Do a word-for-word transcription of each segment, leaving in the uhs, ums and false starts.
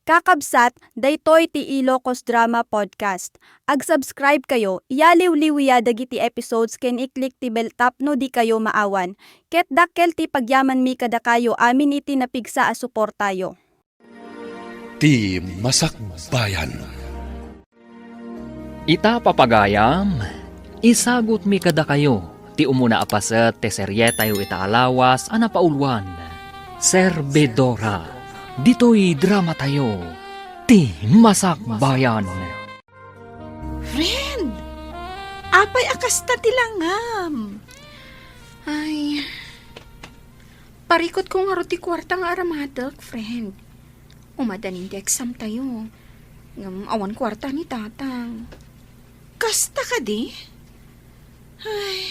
Kakabsat, daytoy ti Ilocos Drama Podcast. Ag-subscribe kayo, iyaliwliwya dagiti episodes ken i-click ti bell tapno dikayo maawan. Ket dakkel ti pagyamanmi kadakayo amin iti napigsa a suportayo. Ti Masakbayan. Ita, papagayam, isagutmi kadakayo ti umuna a paset ti serietayo ita a lawas a napauluan, Servidora. Ditoy dramatayo, Ti Masakbayan. Friend, apay a kasta ti langam? Ay, parikutko ngarud ti kuarta nga aramatek, friend. Umadanin ti exam tayo. Ngem awan kuarta ni tatang. Kasta kadi? Ay,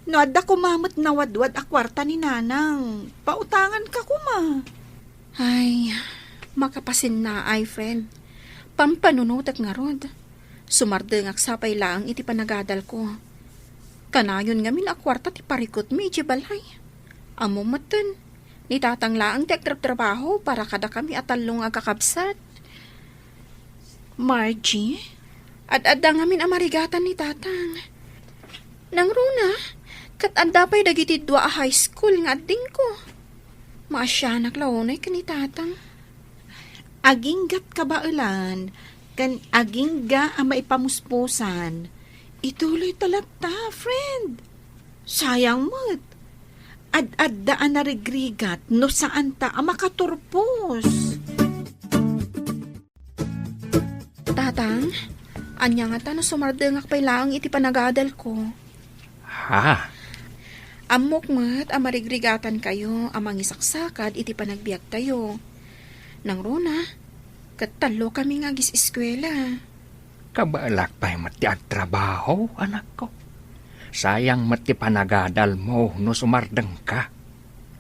no adda koma met nawadwad a kuarta ni nanang, pautanganka koma. Ay, makapasennaay, friend. Pampanunotek ngarud. Sumardengak sapay laeng iti panagadalko. Kanayon ngamin a kuarta ti parikutmi iti balay. Ammom metten, ni tatang laeng ti agtrabtrabaho para kadakami a tallo nga agkakabsat. Margie, ad-adda ngamin a marigatan ni tatang. Nangruna, ket adda pay dagiti dua a high school nga addingko. Maasianak la unay ken ni tatang. Aginggat kabaelan ken agingga a maipamuspusan, ituloy ta latta, friend. Sayang met. Ad-adda a narigrigat no saanta a makaturpos. Tatang, ania ngata no sumardengak pay laeng iti panagadalko? Ha? Ammok met a marigrigatankayo a mangisaksakad iti panagbiagtayo. Nangruna, ket tallokami nga agis-eskuela. Kabaelak pay met ti agtrabaho, anakko. Sayang met ti panagadalmo no sumardengka.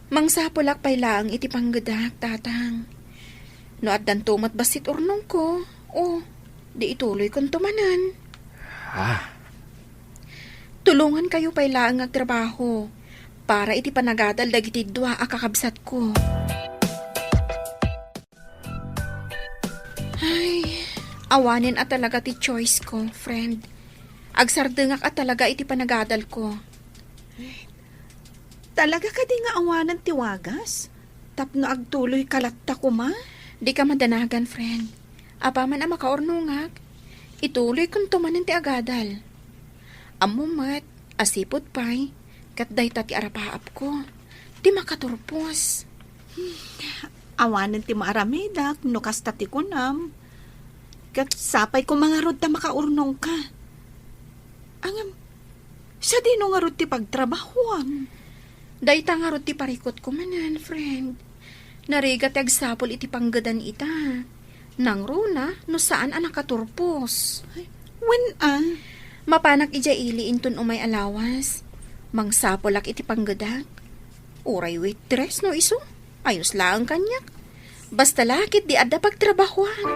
Mangsapulak pay laeng iti panggedak, tatang. No addanto met bassit urnongko, o, di ituloykonto manen. Ah. Tulongankayo pay laeng nga agtrabaho para iti panagadal dagiti dua a kakabsatko. Ay, awanen a talaga ti choice ko, friend. Agsardengak a talaga iti panagadalko. Talaga kadi nga awanen ti wagas? Tapno agtuloyka latta koma? Dika madanagan, friend. Apaman a makaurnongak, ituloykonto manen ti agadal. Ammom met, a sipud pay, ket dayta ti arapaapko, ti makaturpos. Awanen ti maaramidak no kasta ti kunam. Ket sapay koma ngarud ta makaurnongka. Ngem, sadino ngarud ti pagtrabahoam? Dayta ngarud ti parikutko manen, friend. Narigat ti agsapul iti panggedan ita. Nangruna no saan a nakaturpos. Ay, wen a? Mapanak idiay ili inton umay a lawas. Mangsapulak iti panggedak. Uray waitress no isu, ayos laeng kaniak. Basta la ket di adda pagtrabahoan.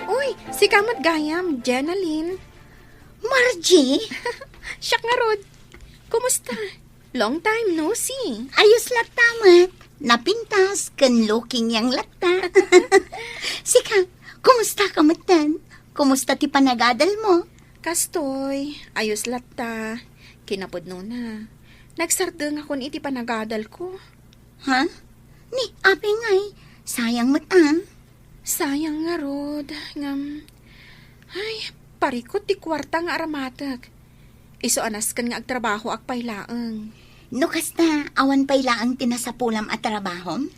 Uy, sika met gayam, Jenalyn. Margie? Siak ngarud. Kumusta? Long time no see. Ayos latta met. Napintas ken looking young latta. Sika, kumusta ka metten? Kumusta ti panagadal mo? Kastoy, ayos latta. Kinapudnona, nagsardengakon iti panagadalko. Ha? Ni, apay ngay, sayang met a. Sayang ngarud, ngem, ay, parikut ti kuarta nga aramatek. Isu a nasken nga agtrabahoak pay laeng. No kasta, awan pay laeng ti nasapulam a trabahom?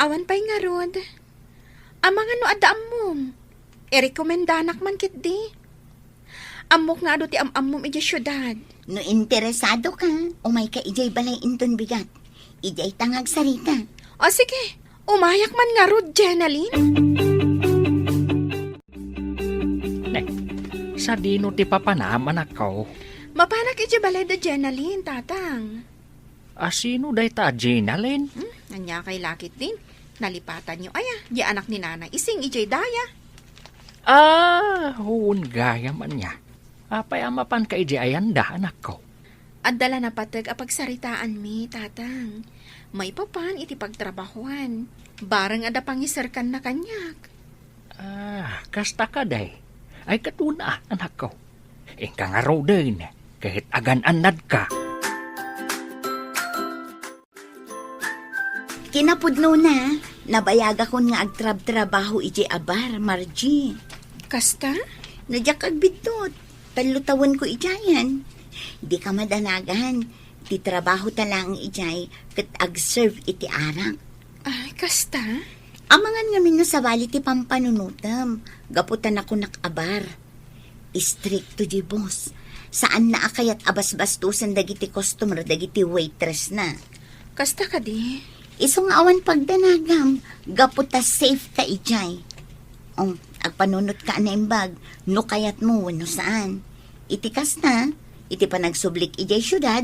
Awan pay ngarud. Amangan no adda ammom. Irekomendanak man ketdi. Ammok nga adu ti am-ammom idiay siudad. No interesado ka, umay ka idiay balay inton bigat. Idiay ta nga agsarita. O sige, umayak man ngarud, Jenalyn. Ne, sadino ti papanam, anakko? Mapanak idiay balay da Jenalyn, tatang. A, sino dayta a Jenalyn? Hmm, ania kay lakit din? Nalipatanyo aya, di anak ni Nanay Ising idiay daya. Ah, wen gayam ania. Apay a mapanka idiay ayanda, anakko? Adda la napateg a pagsaritaanmi, tatang. Maipapan iti pagtrabahuan. Bareng adda pangiserkanna kaniak. Ah, kasta kadi. Ay, katuna, anakko. Inka ngaruden, ket agan-annadka. Kinapudnona, nabayagakon nga agtrabtrabaho idiay a bar, Margie. Kasta? No diak agbiddut, tallo tawenko idiayen. Dika madanagan, ti trabahota laeng idiay ket agserve iti arak. Ay, kasta? Amangan ngamin no sabali ti pampanunotem, gapu ta nakunak a bar. Istrikto diay boss. Saanna a kayat a basbastosen dagiti customer dagiti waitressna. Kasta kadi? Isu nga awan pagdanagam, gapu ta safe ta idiay. O, agpanunotka a naimbag, no kayatmo wenno saan. Iti kasta, iti panagsublik idiay siudad,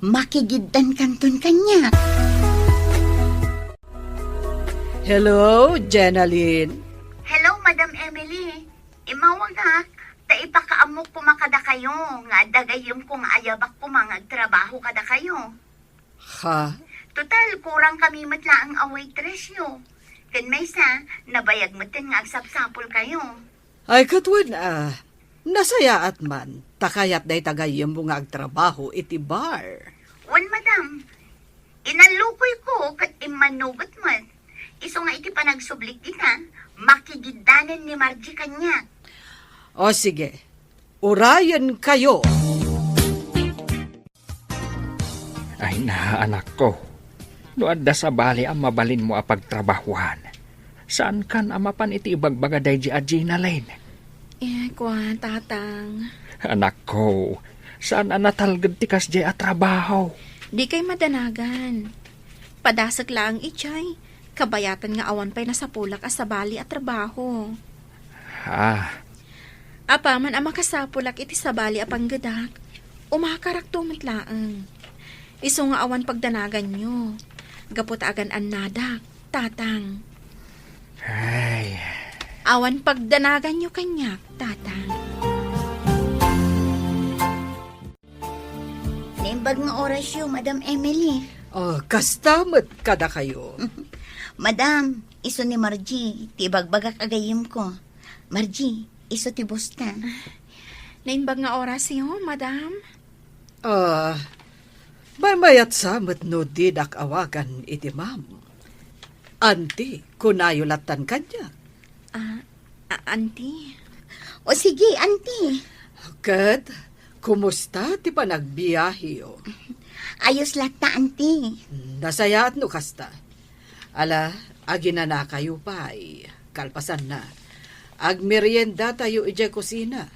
makigiddankanton kaniak. Hello, Jenalyn. Hello, Madam Emily. Immawagak, ta ipakaammok koma kadakayo, nga adda gayyemko nga ayabak koma nga agtrabaho kadakayo. Ha? Total, kurangkami met laeng a waitressyo. Ken maysa, nabayag metten nga agsapsapulkayo. Ay, ket wen, ah, nasayaat man, ta kayat dayta gayyemmo nga agtrabaho iti bar. Wen, madam, inallukoyko ket immanugot met. Isu nga iti panagsublik dita, makigiddanen ni Margie kaniak. O sige, urayenkayo. Ay na, anakko, no adda sabali a mabalinmo a pagtrabahuan, saankan a mapan iti ibagbaga daydi a Jenalyn? Eh, kua, Tatang. Anakko, saan a natalged ti kasdiay a trabaho? Dikay madanagan. Padasek laeng idiay, kabayatan nga awan pay nasapulak a sabali a trabaho. Ah. Apaman a makasapulak iti sabali a panggedak, umakarakto met laeng. Isu nga awan pagdanaganyo, gapu ta agan-annadak, Tatang. Ay. Awan pagdanaganyo kaniak, Tatang. Naimbag nga orasyo, Madam Emily. Oh, kasta met kadakayo. Madam, isu ni Margie, ti ibagbagak a gayyemko. Margie, isu ti boss ta. Naimbag nga orasyo, Madam. Ah, maymayat sa met no didak awagan iti ma'am. Auntie, kunayo lattan kaniak. Ah, a-, auntie. O sige, auntie. Ket, kumusta ti panagbiaheyo? Ayos latta, auntie. Nasayaat no kasta. Ala, aginanakayo pay. Kalpasanna, agmeriendatayo idiay kusina.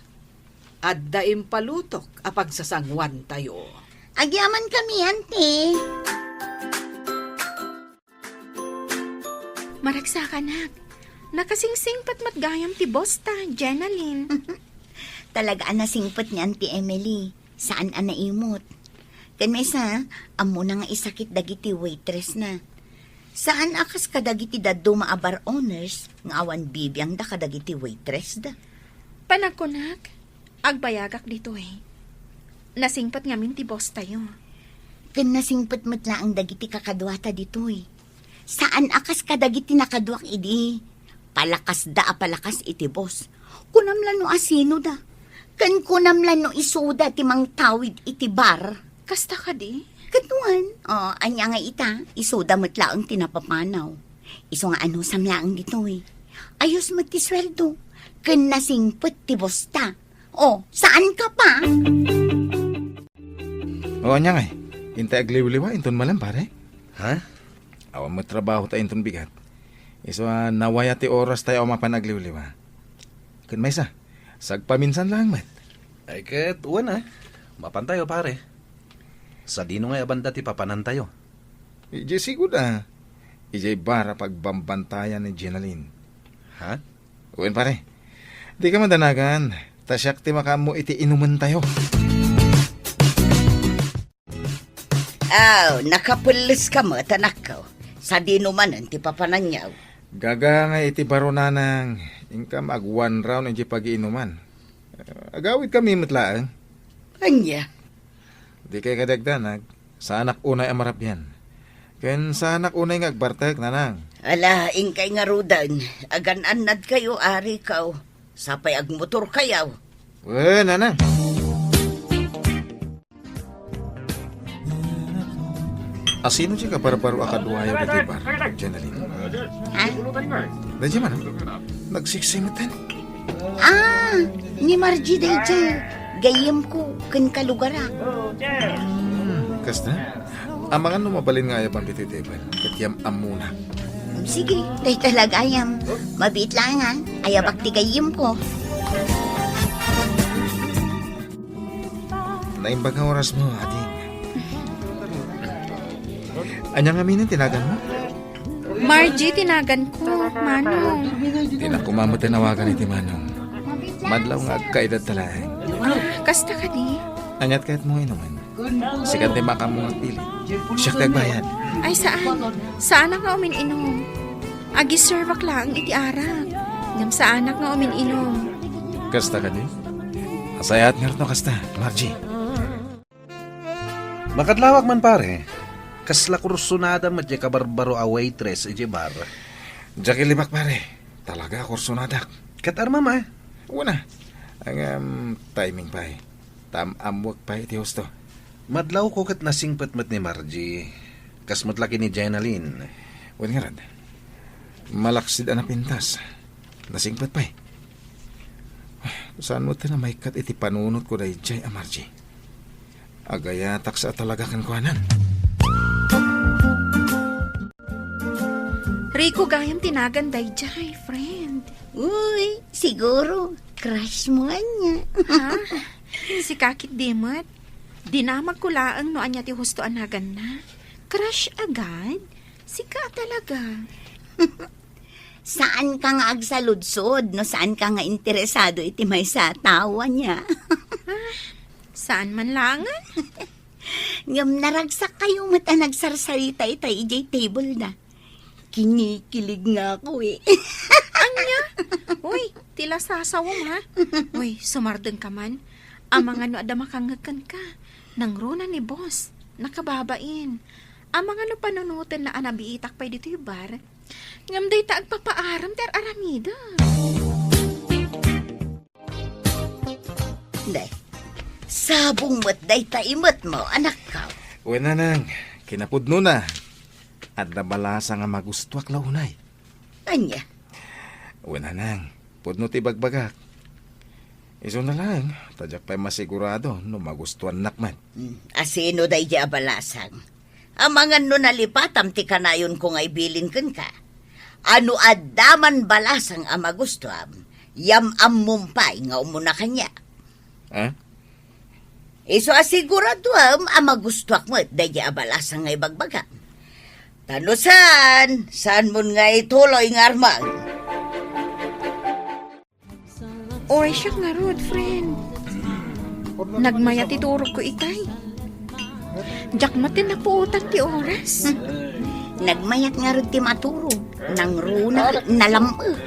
Adda impalutok a pagsasanguantayo. Agyamankami, auntie. Maragsakanak, nakasingsingpet met gayam ti boss ta, Jenalyn. Talaga a nasingpet ni Auntie Emily. Saan a naimot. Ken maysa, ammona nga isakit dagiti waitress na. Saan a kas kadagiti dadduma a bar owners nga awan bibiangda kadagiti waitress da. Panagkunak, agbayagak ditoy. Nasingpet ngamin ti boss tayo. Ken nasingpet met laeng dagiti kakaduata ditoy. Saan a kas kadagiti nakaduak idi. Palakasda a palakas iti boss. Kunam la no asino da. Ken kunam la no isuda ti mangtawid iti bar. Kasta kadi? Ket wen, o, ania nga ita, isuda met laeng ti napapanaw. Isu nga anusam laeng ditoy. Ayos met ti sueldo. Ken nasingpet ti boss ta. O, saan ka pa? O, ania ngay? Intay agliwliwa inton malem, pare? Ha? Awan met trabaho ta inton bigat. Isu a nawaya ti oras tayo a mapan agliwliwa. Ken maysa, sagpaminsan laeng met. Ay ket, wen a. Mapan tayo, pare. Sadino ngay a banda ti papanan tayo? Idiay sigud a. Idiay bar a pagbambantayan ni Jenalyn. Ha? Wen, pare. Dika madanagan, ta siak ti makaammo iti inumen tayo. Aw, nakapelles ka met, anakko. Sadino manen ti papananyaw? Gaga nga iti baro, nanang, inkam ag-one round iti pagiinuman. Agawid kami met laeng. Ania? Dikay kadagdanag, saanak unay a marabian. Ken saanak unay nga agbartek, nanang. Ala, inkay ngaruden. Agan-annadkayo, arikaw. Sapay agmotorkayaw. Wen, nanang. Asino ti kabarbaro a kaduayo ditoy bar, Jenalyn? Ha? Daydiay man, ah. Nagsiksimetan. Ah, ni Margie daydiay. Gayyemko ken kalugara. Hmm, kasta? Amangan no mabalin nga ayabam ditoy table. Ket yam-ammona. Sige, dayta la gayam. Mabiit laeng, ah. Ayabak ti gayyemko. Naimbag nga orasmo, ading. Ania ngamin ti naganmo? Margie ti naganko, Manong. Dinak koma met awagan iti Manong. Madlaw nga agkaedadta laeng. Ah, kasta kadi? Aniat kayatmo nga inumen? Sika ti makaammo nga agpili. Siak ti agbayad. Ay, saan. Saanak nga umin-inum. Agi-serveak laeng iti arak. Ngem saanak nga umin-inum. Kasta kadi? Nasayaat ngarud no kasta, Margie. Makadlawak man, pare. Kasla kursonada met diay kabarbaro a waitress idiay bar. Diak ilibak, pare. Talaga a kursonadak. Ket armam, ah? Wen a. Ngem, timing pay. Tam-ammoek pay iti husto. Madlawko ket nasingpet met ni Margie. Kas met la ken ni Jenalyn. Wen ngarud. Malaksid a napintas. Nasingpet pay. Saan met ti maikkat iti panunotko daydiay a Margie. Agayatak sa talaga kenkuana. Rico gayam ti nagan daydiay, friend. Uy, siguro, crush mo ania. Ha? Sika ketdi met. Dinamagko laeng no ania ti husto a naganna. Crush agad? Sika a talaga. Saanka nga agsaludsod no saanka nga interesado iti maysa a tao ania. Ah, saan man laengen? Ngem naragsakkayo met a nagsarsarita itay idiay table-da. Kinikilig nga ako, eh. Ania? Uy, ti lasasawem, ha? Uy, sumardengka man. Amangan no adda makangngeg kenka. Nangruna ni boss. Nakababain. Amangan no panunotenna a nabiitak pay ditoy bar. Ngem dayta agpapaaram ti ar-aramidek. Day, sabong met dayta imetmo, anakko. Wen, nanang, kinapudnona. Adda balasang a magustuak la unay. Ania? Wen, nanang, pudno ti ibagbagak. Isuna laeng, ta diak pay masigurado no magustuannak met. Hmm, asino daydiay a balasang? Amangan no nalipatam ti kanayonko nga ibilin kenka. No adda man balasang a magustuam, yam-ammom pay nga umuna kaniak. Ha? Isu a siguraduem a magustuak met daydiay a balasang nga ibagbagam. Ta no saan, saanmon nga ituloy nga armang. Oy, siak ngarud, friend. Nagmayat ti turogko itay. Diak met ti napuotan ti oras. Hmm. Nagmayat ngarud ti maturog. Nangruna, nalam-ek.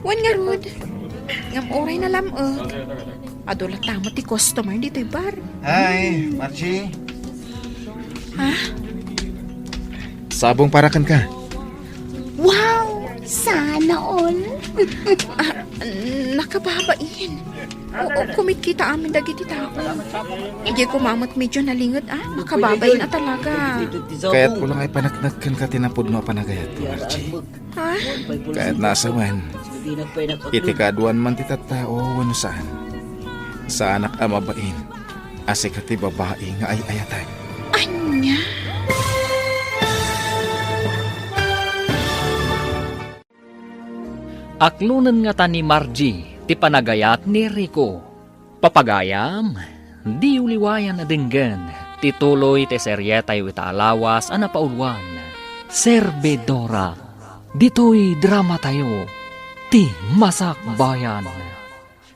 Wen ngarud. Ngem uray nalam-ek, adu latta met ti customer ditoy bar. Hi, Margie. Ha? Sabong para kenka. Wow! Sana all. Ah, nakababain. Oo, kumitkita amin dagiti tao. Idiay koma met medyo nalinged, ah. Nakababain a talaga. Kayatko lang a ipaneknek kenka ti napudno a panagayat, Margie. Ha? Kayatna a sawen, iti kaaduan man ti tattao wenno saan, saanak a mabain a sika ti babai nga ay-ayatek. Ania? Aklonen ngata ni Margie ti panagayat ni Rico. Papagayam, diyo liwayan a denggen ti tuloy ti serietayo ita a lawas a napauluan, Servidora. Ditoy dramatayo, Ti Masakbayan.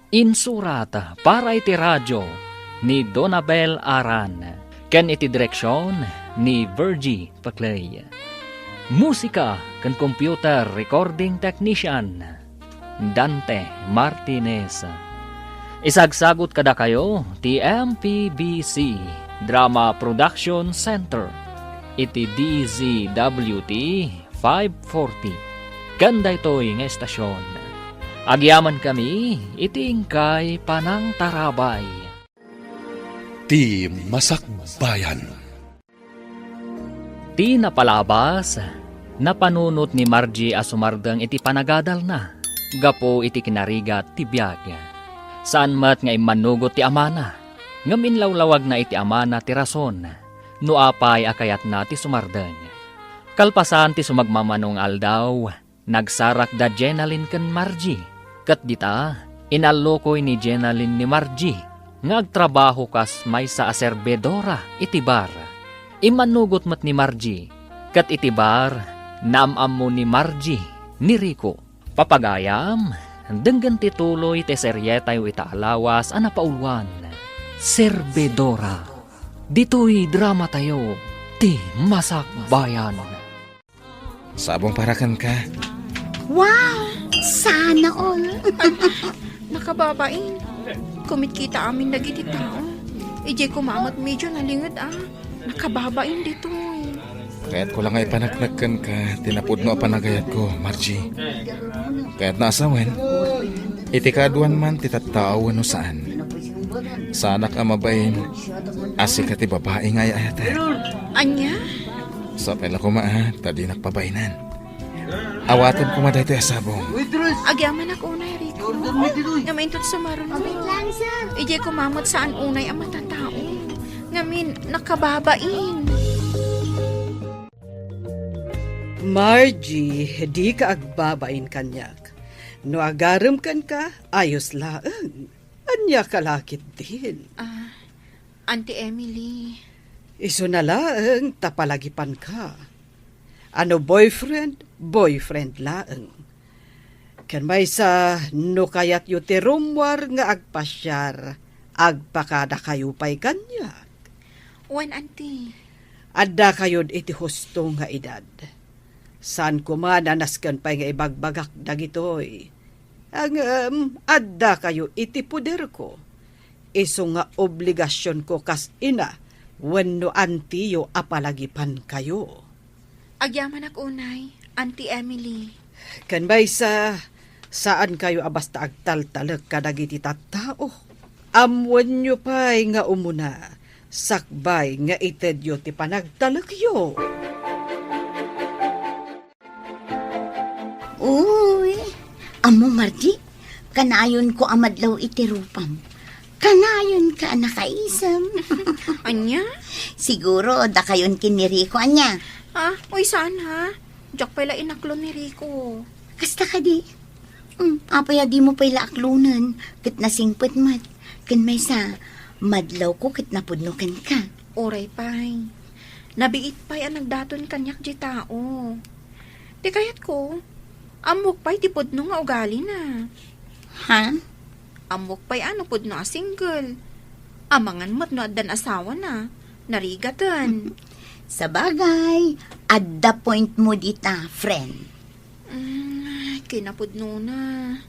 Insurat para iti radio ni Donabel Aran ken iti direksion ni Virgie Paclay. Musika ken computer recording technician, Dante Martinez. Isagsagut kadakayo ti M P B C Drama Production Center. iti D Z W T five forty. Ken daytoy nga estasion, agyamankami iti inkay panangtarabay. Ti Masakbayan. Ti napalabas, napanunot ni Margie a sumardeng iti panagadalna gapu iti kinarigat ti biag. Saan met nga immannugot ti amana, ngem inlawlawagna iti amana ti rason no apay a kayatna ti sumardeng. Kalpasan ti sumagmamano nga aldaw, nagsarak da Jenalyn ken Margie. Ket dita, inallukoy ni Jenalyn ni Margie nga agtrabaho kas maysa a serbidora iti bar. Immannugot met ni Margie, ket iti bar, naam-ammo ni Margie ni Rico. Papagayam, denggen ti tuloy ti serietayo ita a lawas a napauluan, Serbidora. Ditoy dramatayo, Ti Masakbayan. Sabong para kenka. Wow! Sana all! Nakababain. Kumitkita amin dagiti tao. Idiay koma met medyo nalinged a. Nakababain ditoy. Kayatko la nga ipaneknek kenka ti napudno a panagayatko, Margie. Kayatna a sawen, iti kaaduan man ti tattao wenno saan. Saanak a mabain a sika ti babai nga ay-ayatek. Ania? Sapay la koma, a, ta dinak pabainan. Awatem koma daytoy a sabong. Agyamanak unay, Rico. Ngem inton sumaruno, idiay koma met saan unay a matatao. Ngamin, nakababain. Margie, dika agbabain kaniak. No agarem kenka, ayos laeng. Ania ka la ketdin? Ah, Auntie Emily. Isuna laeng ta palagipanka. A no boyfriend, boyfriend laeng. Ken maysa, no kayatyo ti rummuar nga agpasiar, agpakadakayo pay kaniak. Wen, Auntie. Addakayod iti husto nga edad. Saan koma a nasken pay nga ibagbagak dagitoy. Ngem addakayo iti poderko. Isu nga obligasionko kas ina wenno antiyo a palagipankayo. Agyamanak unay, Auntie Emily. Ken maysa, saankayo a basta agtaltalek kadagiti tattao. Ammoenyo pay nga umuna, sakbay nga itedyo ti panagtalekyo. Uy, ammo, Margie, kanayonko a madlaw iti rupam. Kanayonka a nakaisem. Ania? Siguro, dakayon ken ni Rico, ania? Ah, uy, saan, ha? Diak pay la inaklon ni Rico. Kasta kadi? Hmm, apay a dimo pay la aklonen, ket nasingpet met. Ken maysa, madlawko ket napudno kenka. Uray pay. Nabiit pay a nagdaton kaniak diay tao. Ti kayatko, ammok pay ti pudno nga ugalina. Ha? Ammok pay a no pudno a single. Amangan met no addan asawana. Narigaten. Sabagay, adda point mo dita, friend. Mm, kinapudnona.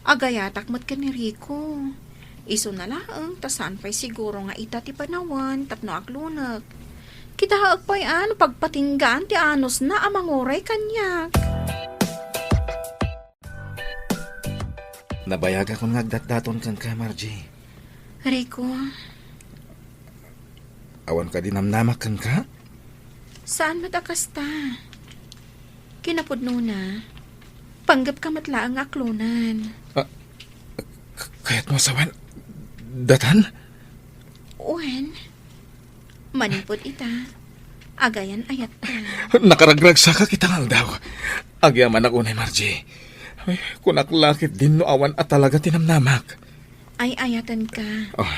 Agayatak met ken ni Rico. Isuna laeng ta saan pay siguro nga ita ti panawen tapno aglunek. Kitaek pay a no pagpatinggaan ti anusna a manguray kaniak. Nabayagakon nga agdatdaton kenka, Margie. Rico. Awan kadi namnamak kenka? Saan met a kasta. Kinapudnona, panggepka met laeng nga aklonen. Ah, k-, kayatmo a sawen datan? Wen, manipud ita, agayan-ayatka. Nakaragragsakak ita nga aldaw. Agyamanak unay, Margie. Ay, kunak la ketdin no awan a talaga ti namnamak. Ay-ayatenka. Oh.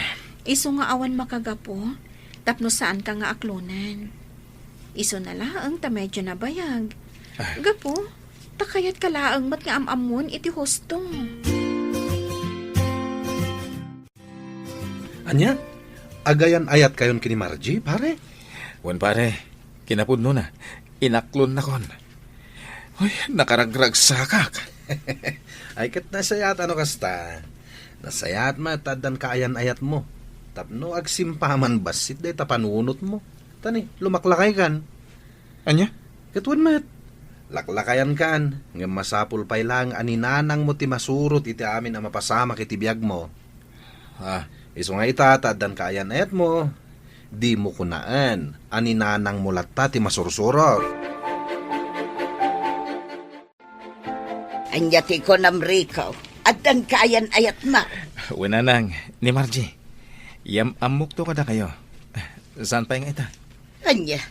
Isu nga awan makagapu, tapno saanka nga aklonen. Isuna laeng ta medyo nabayag. Ah. Gapu, ta kayatka laeng met nga am-ammon iti husto. Ania? Agayan-ayatkayon ken ni Margie, pare? Wen, pare. Kinapudnona, inaklonnakon. Uy, nakaragragsakak. Ay, ket nasayaat a no kasta. Nasayaat met ta addan kaayan-ayatmo. Tapno agsimpaman bassit dayta panunotmo. Ta ni, lumaklakaykan. Ania? Ket wen met, laklakayankan, ngem masapul pay laeng a ni nanangmo ti masurot iti amin a mapasamak iti biagmo. Ah, isu nga ita, ta addan kaayan-ayatmo, dimo kunaen a ni nanangmo latta ti masursurot. Ania ti kunam, Rico? Addan kaayan-ayatmo? Wen, nanang, ni Margie. Yam-ammokto kadakayo. Saan pay nga ita? Ania?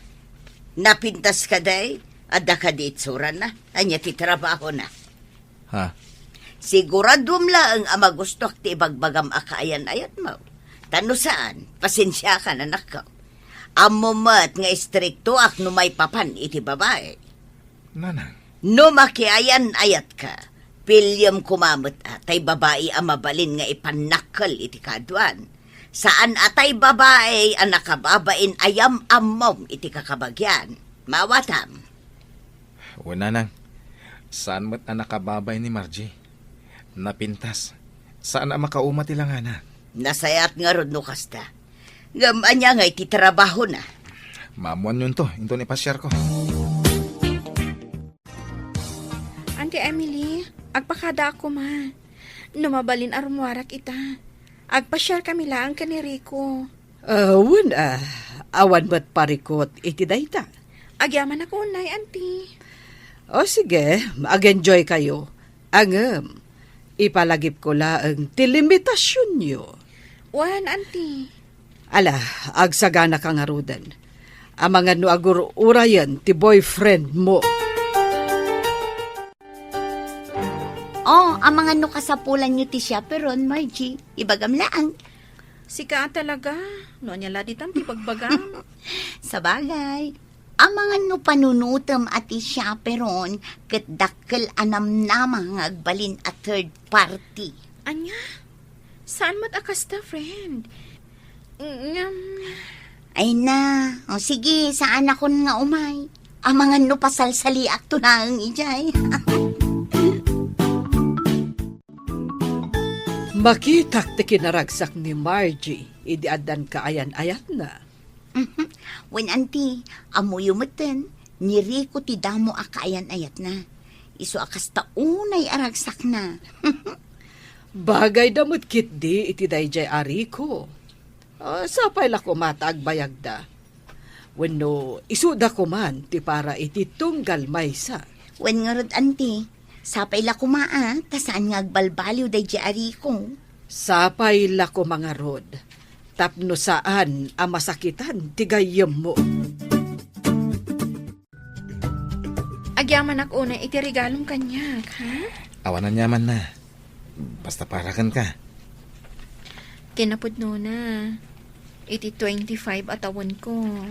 Napintas kadi? Adda kadi itsurana? Ania ti trabahona? Ha? Siguraduem laeng a magustoak ti ibagbagam a kaayan-ayatmo. Ta no saan, pasensiakan, anakko. Ammom met nga istriktoak no maipapan iti babai. Nanang. No makiayan-ayatka, piliem koma met a tay babai a mabalin nga ipannakkel iti kaaduan. Saan a tay babai a nakababain a yam-ammom iti kakabagian. Maawatam. Wen, nanang. Saan met a nakababain ni Margie. Napintas. Saan a makauma ti langana. Nasayaat ngarud no kasta. Ngem ania ngay ti trabahona? Maammoanyonto inton ipasiarko. Auntie Emily, agpakadaak koma. No mabalin a rummuarak ita, agpasiarkami laeng ken ni Rico. Ah, wen, ah, awan met parikut iti dayta. Agyamanak unay, Auntie. O sige, mag-enjoy kayo. Ngem, ipalagipko laeng ti limitasionyo. Wen, Auntie. Ala, agsaganaka ngaruden. Amangan no agur-urayen ti boyfriend mo. Oh, amangan no kasapulanyo ti chaperon, Margie. Ibagam laeng. Sika a talaga. No ania la ditan ti bagbagam? Sabagay. Amangan no panunutem a ti chaperon ket dakkel a namnama nga agbalin a third party. Ania? Saan met a kasta, friend? Ngem. Ay na. O sige, saanakon nga umay. Amangan no pasalsaliakto laeng idiay. Makitak ti kinaragsak ni Margie idi addan kaayan-ayatna. Mhm. Wen, Auntie, ammoyo metten, ni Rico ti damo a kaayan-ayatna. Isu a kasta unay a ragsakna. Bagayda met ketdi iti daydiay a Rico. Ah, sapay la koma ta agbayagda. Wenno, isuda koman ti para iti tunggal maysa. Wen ngarud, Auntie, sapay la koma a, ta saan nga agbalbaliw daydiay a Rico. Sapay la koma ngarud, tapno saan a masakitan ti gayyemmo. Agyamanak unay iti regalom kaniak, ha? Awan aniamanna. Basta para kenka. Ti napudnona, iti twenty-five a tawenko,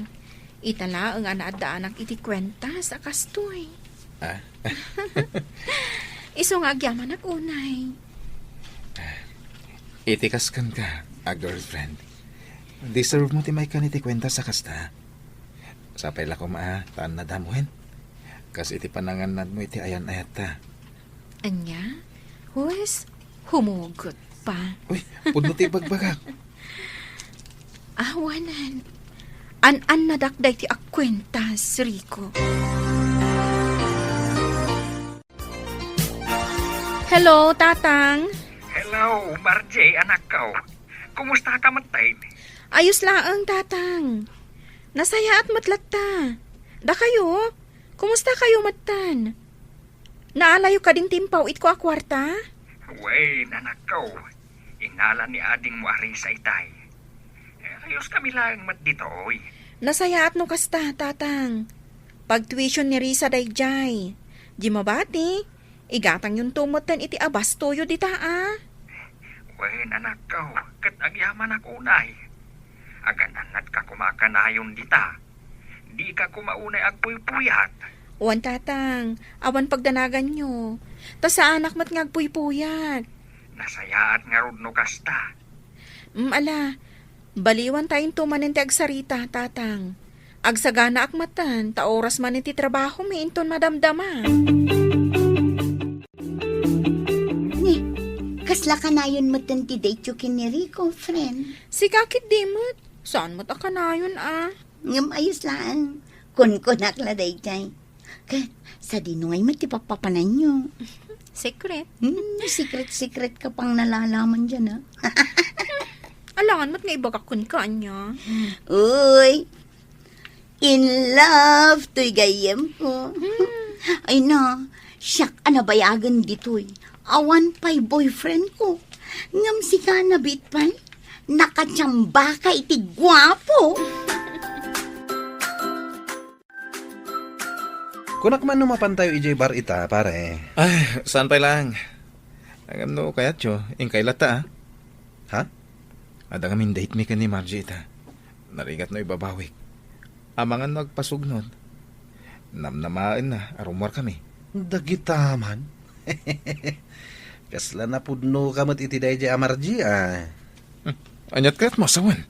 ita laeng a naaddaanak iti kuentas a kastoy. Ah? Isu nga agyamanak unay. Iti kas kenka a girlfriend, deserve mo ti maikkan iti kuentas a kasta. Sapay la koma a, ta annadam wen. Kas iti panangannadmo iti ayan-ayatta. Ania? Huwes, humugot pa. Uy, pudno ti ibagbagak. Awanan. An-annadak daytoy a kuentas, Rico. Hello, Tatang. Hello, Margie, anakko. Kumusta ka metten? Ayos laeng, Tatang. Nasayaat met latta. Dakayo? Kumusta kayo metten? Naalayo kadin ti impaw-itko a kuarta? Wen, anakko. Inala ni adingmo a Risa itay. Eh, ayos kami laeng met ditoy. Nasayaat no kasta, Tatang. Pagtuition ni Risa daydiay. Di mabati, igatangyonto metten iti abastoyo dita a. Wen, anakko, ket agyamanak unay. Agan-annadka koma kanayon dita. Dika koma unay agpuypuyat. Wen, Tatang, awan pagdanaganyo. Ta saanak met nga agpuypuyat. Nasayaat ngarud no kasta. Mm, ala, baliwantayonto manen ti agsarita, Tatang. Agsaganaak metten, ta oras manen ti trabahomi inton madamdama. Ni, kasla kanayon metten ti date-yo ken ni Rico, friend? Sika ketdi met. Saan met a kanayon a? Ngem ayos laeng. Kunkunak la daydiay. Ket, sadino ngay met ti pappapananyo? Secret. Hmm, secret-secret ka pang nalalaman diyan, ah. Alangan met nga ibagak kenka, ania? Uy, in love toy gayyemko. Hmm. Ay na, siak a nabayagen ditoy. Awan pay boyfriendko. Ngem sika, Nabit pay, nakachambaka iti guapo. Kunak man no mapantayo idiay bar ita, pare. Ay, saan pay laeng. Ngem no kayatyo, inkay latta, ah. Ha? Adda ngamin date mi ken ni Margie ita. Narigat no ibabawik. Amangan no agpasugnod. Namnamaenna a rummuarkami. Dagita man. Kasla napudnoka met iti daydiay a Margie, ah. Hmm. Aniat kayatmo a sawen?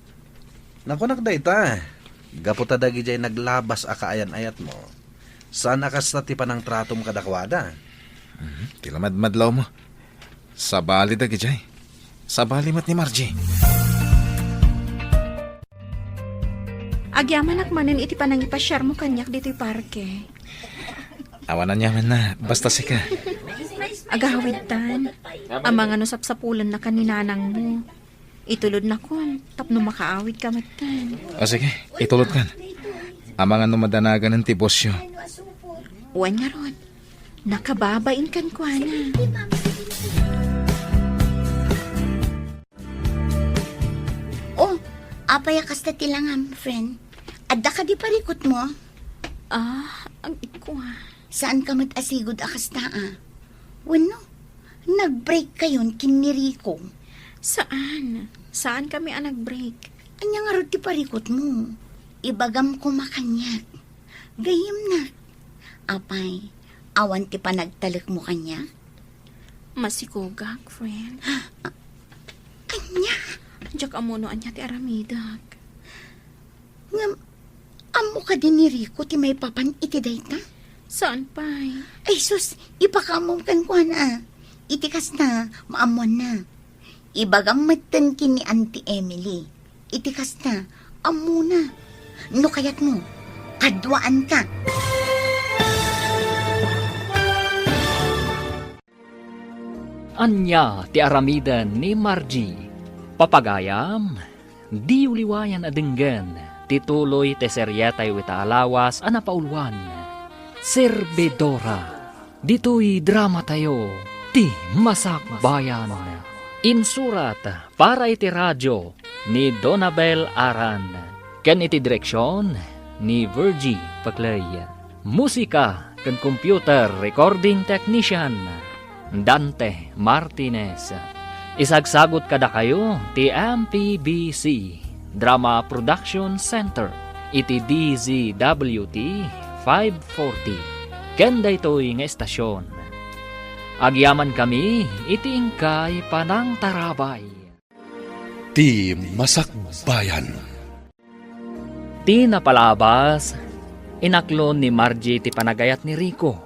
Nakunak dayta, gapu ta dagidiay naglabas a kaayan-ayatmo, saan a kasta ti panangtratom kadakuada. Mhm, ti lamadmadlawmo. Sabali dagidiay. Sabali met ni Margie. Agyamanak manen iti panangipasiarmo kaniak ditoy parke. Awan aniamanna, basta sika. Agawidtan, amangan no sapsapulennaka ni nanangmo. Itulodnakon tapno makaawidka metten. O sige, itulodkan. Amangan no madanaganen ti bosyo. Wen ngarud, nakababain kenkuana. Oh, apay a kasta ti langam, friend? Adda kadi parikutmo? Ah, agikua. Saan ka met a sigud a kasta, ah? Wenno, nag-break kayon ken ni Rico? Saan. Saan kami a nag-break. Ania ngarud ti parikutmo? Ibagam koma kaniak. Gayyemnak. Apay, awan ti panagtalekmo kaniak? Masikogak, friend. Ania? Diak ammo no ania ti aramidek. Ngem, ammo kadi ni Rico ti maipapan iti dayta? Saan pay? Ay sus, ipakaammom kenkuana. Iti kasta, maammoanna. Ibagam metten ken ni Auntie Emily. Iti kasta, ammona. No kayatmo, kaduaanka. Ania ti aramiden ni Margie? Papagayam, diyo liwayan a denggen ti tuloy ti serietayo ita a lawas a napauluan, Servidora. Ditoy dramatayo, Ti Masakbayan. Insurat para iti radio ni Donabel Aran, ken iti direksion ni Virgie Paclay. Musika ken computer recording technician, Dante Martinez. Isagsagut kadakayo ti M P B C Drama Production Center iti D Z W T five forty. Ken daytoy nga estasion, agyamankami iti inkay panangtarabay. Ti Masakbayan. Ti napalabas, inaklon ni Margie ti panagayat ni Rico.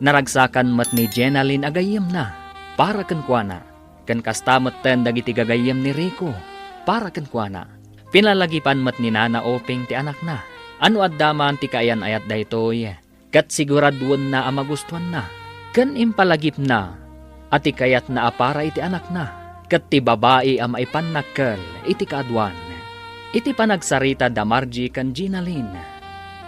Naragsakan met ni Jenalyn a gayyemna para kenkuana, ken kasta metten dagiti gagayyem ni Rico para kenkuana. Pinalagipan met ni Nana Oping ti anakna. A no adda man ti kaayan-ayat daytoy, ket siguraduenna a magustuanna, ken impalagipna a ti kayatna a para iti anakna, ket ti babai a maipannakkel iti kaaduan. Iti panagsarita da Margie ken Ginalyn,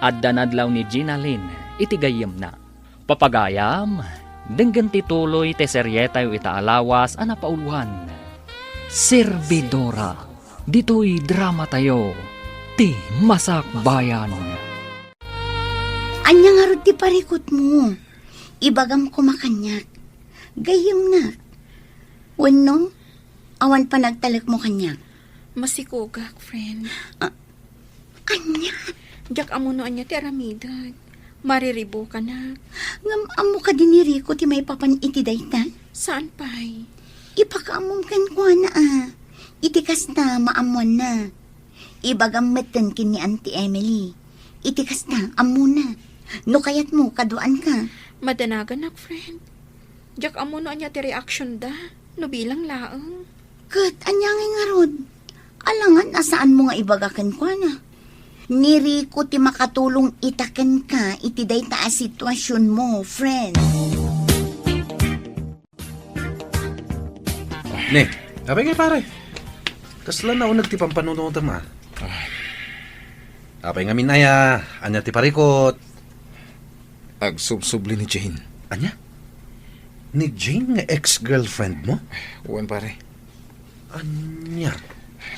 adda nadlaw ni Ginalyn iti gayyemna. Papagayam, denggen ti tuloy ti serietayo ita a lawas a napauluan, Servidora, ditoy dramatayo, Ti Masakbayan. Ania ngarud ti parikutmo? Ibagam koma kaniak. Gayyemnak. Wenno, awan panagtalekmo kaniak? Masikogak, friend. Ah, ania? Diak ammo no ania ti aramidek. Mariribukanak. Ngem ammo kadi ni Rico ti maipapan iti dayta? Saan pay? Ipakaammom kenkuana a. Iti kasta, maammoanna. Ibagam metten ken ni Auntie Emily. Iti kasta, ammona. No kayatmo, kaduaanka. Madanaganak, friend. Diak ammo no ania ti reaction da, no bilang laeng. Ket ania ngay ngarud? Alangan a saanmo nga ibaga kenkuana. Ni Rico ti makatulong ita kenka iti dayta a situasionmo, friend. Ne, apay ngay, pare? Kasla nauneg ti pampanunotem, a. Apay ngamin aya, ania ti parikut? Agsubsubli ni Jane. Ania? Ni Jane nga ex-girlfriendmo? Wen, pare. Ania?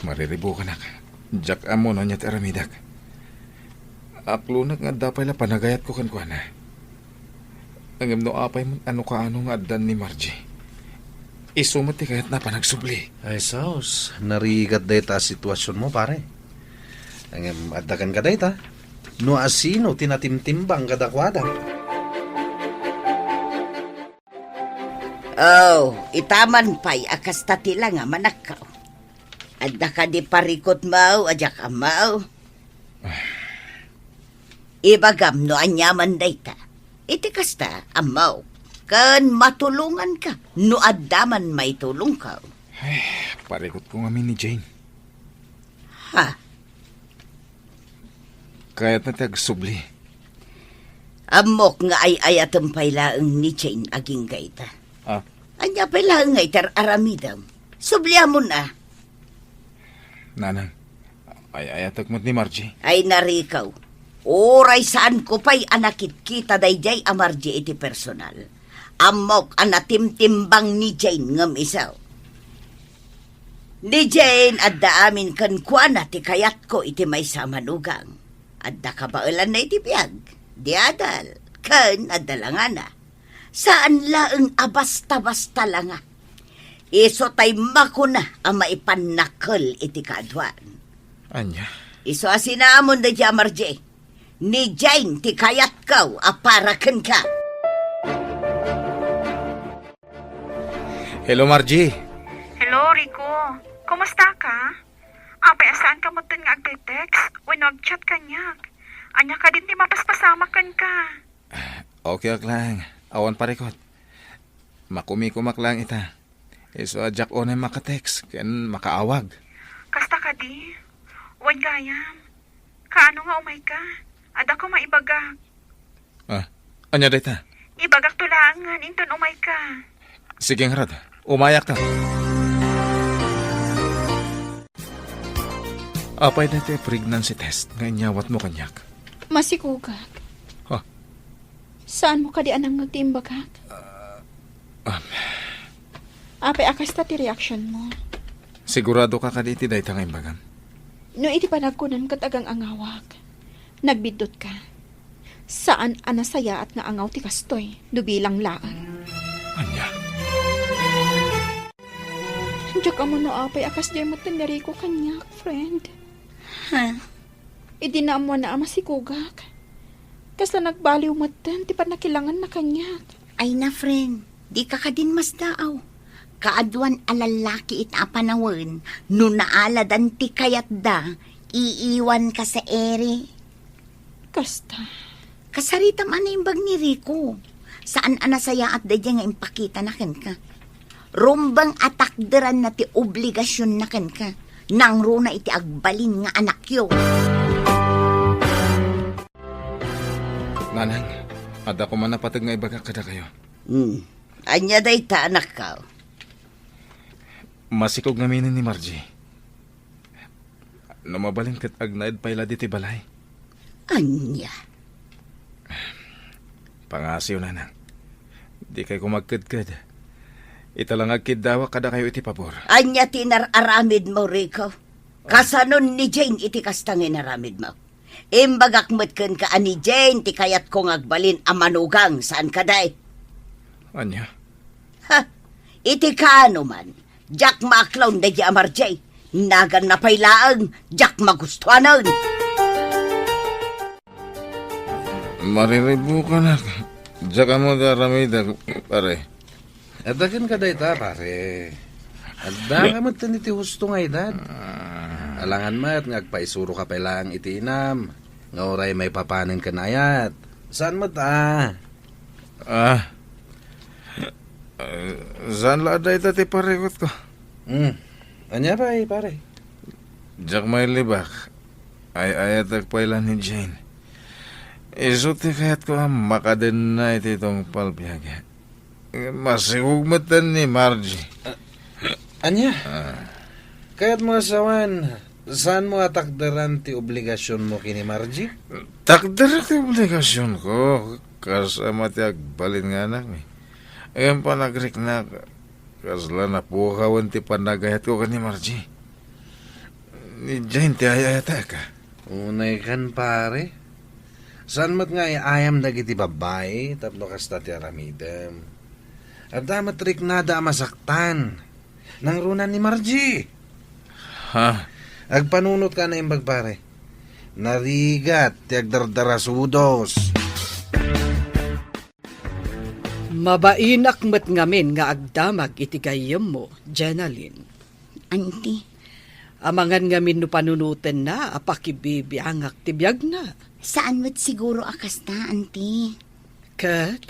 Mariribukanak. Diak ammo no ania ti aramidek. Aklonek nga adda pay la panagayatko kenkuana. Ngem no apay met a no kaano nga addan ni Margie, isu met ti kayatna a panagsubli. Ay, sus, narigat dayta a situasionmo, pare. Ngem adda kenka dayta, no asino ti natimtimbang kadakuada. Oh, itaman pay a kasta ti langa, manakkaw. Adda kadi parikutmo a diak ammo? Ibagam no aniaman dayta. Iti kasta, ammok, ken matulonganka no adda man maitulongko. Ay, parikutko ngamin ni Jane. Ha? Kayatna ti agsubli. Ammok nga ay-ayatem pay laeng ni Jane agingga ita. Ah? Ania pay laeng nga iti ar-aramidem? Subliamon a. Nanang, ay-ayatek met ni Margie. Ay, Rico. Uray saanko pay a nakitkita daydiay a Margie iti personal, ammok a natimtimbang ni Jane ngem isu. Ni Jane, adda amin kenkuana ti kayatko iti maysa a manugang. Adda kabaelanna iti biag, di adal, ken adda langana. Saan laeng a basta-basta langa. Isu tay makuna a maipannakkel iti kaaduan. Ania? Isu a sinaamon daydiay a Margie. Ni Jane ti kayatko a para kenka. Hello, Margie. Hello, Rico. Kumusta ka? Apay a saanka metten nga agte-text wenno agchat kaniak? Ania kadin ti mapaspasamak kenka? Okay ak laeng. Awan parikut. Makumikumak laeng ita. Isu a diak unay maka-text ken makaawag. Kasta kadi? Wen gayam. Kaano nga umayka? Adda koma ibagak. Ah, ania dayta? Ibagakto laengen inton umayka. Sige ngarud, umayakto. Apay dayta a pregnancy test nga inyawatmo kaniak? Masikugak. Ha? Saanmo kadi a nangngeg ti imbagak? Ah, um. Apay a kasta ti reaksionmo? Siguradoka kadi iti dayta nga imbagam? No iti panagkunam ket agang-angawak, nagbiddutka. Saan a nasayaat nga angaw ti kastoy no bilang laeng. Ania? Diak ammo no apay a kasdiay metten ni Rico kaniak, friend. Ha? Idi naammoanna a masikugak, kasla nagbaliw metten ti pannakilanganna kaniak. Ay na, friend, dika kadin masdaaw. Kaaduan a lallaki ita a panawen, no naaladan ti kayatda, iiwanka sa iri. Kasta. Kasaritam a naimbag ni Rico. Saan a nasayaat daydiay nga impakitana kenka. Rumbeng a takderanna ti obligasionna kenka. Nangruna iti agbalin nga anakyo. Nanang, adda koma napateg nga ibagak kadakayo. Hmm. Ania dayta, anakko? Masikog ngaminen ni Margie. No mabalin ket agnaed pay la ditoy balay. Ania? Pangngasiw, nanang. Dikay koma agkedked. Ita la nga agkiddawak kadakayo iti pabor. Ania ti inar-aramidmo, Rico? Kasanon ni Jane iti kasta nga inaramidmo? Imbagak met kenka a ni Jane ti kayatko nga agbalin a manugang, saan kadi? Ania? Ha? Iti kaano man, diak maaklaw daydiay a Margie. Naganna pay laeng, diak magustuanen. Mariribukanak. Diak ammo ti aramidek, pare. Adda kenka dayta, pare. Adda ka met iti husto nga edad. Ah. Alangan met nga agpaisuroka pay laeng iti inam, nga uray maipapanen ken ayat. Saan met a? Ah. Ah, saan la a dayta ti parikutko? Hmm. Ania pay, pare? Diak mailibak. Ay-ayatek pay la ni Jane. Isu ti kayatko a makadenna iti tungpal biag. Masikog metten ni Margie. Ania? Ah. Kayatmo a sawen, saanmo a takderan ti obligasionmo ken ni Margie? Takder ti obligasionko, kas ama ti agbalin nga anakmi. Ngem panagriknak, kasla napukawen ti panagayatko ken ni Margie. Ni Jane ti ay-ayatek. Unay kan, pare. Saan met nga ay-ayam dagiti babbai tapno kasta ti aramidem? Adda met riknada a masaktan. Nangruna ni Margie. Ha? Agpanunot ka na imbag, pare. Narigat ti agdardarasudos. Mabainak met ngamin nga agdamag iti gayyemmo, Jenalyn. Auntie. Amangan ngamin no panunotenna a pakibibiangak ti biagna. Saan met siguro a kasta, Auntie. Ket,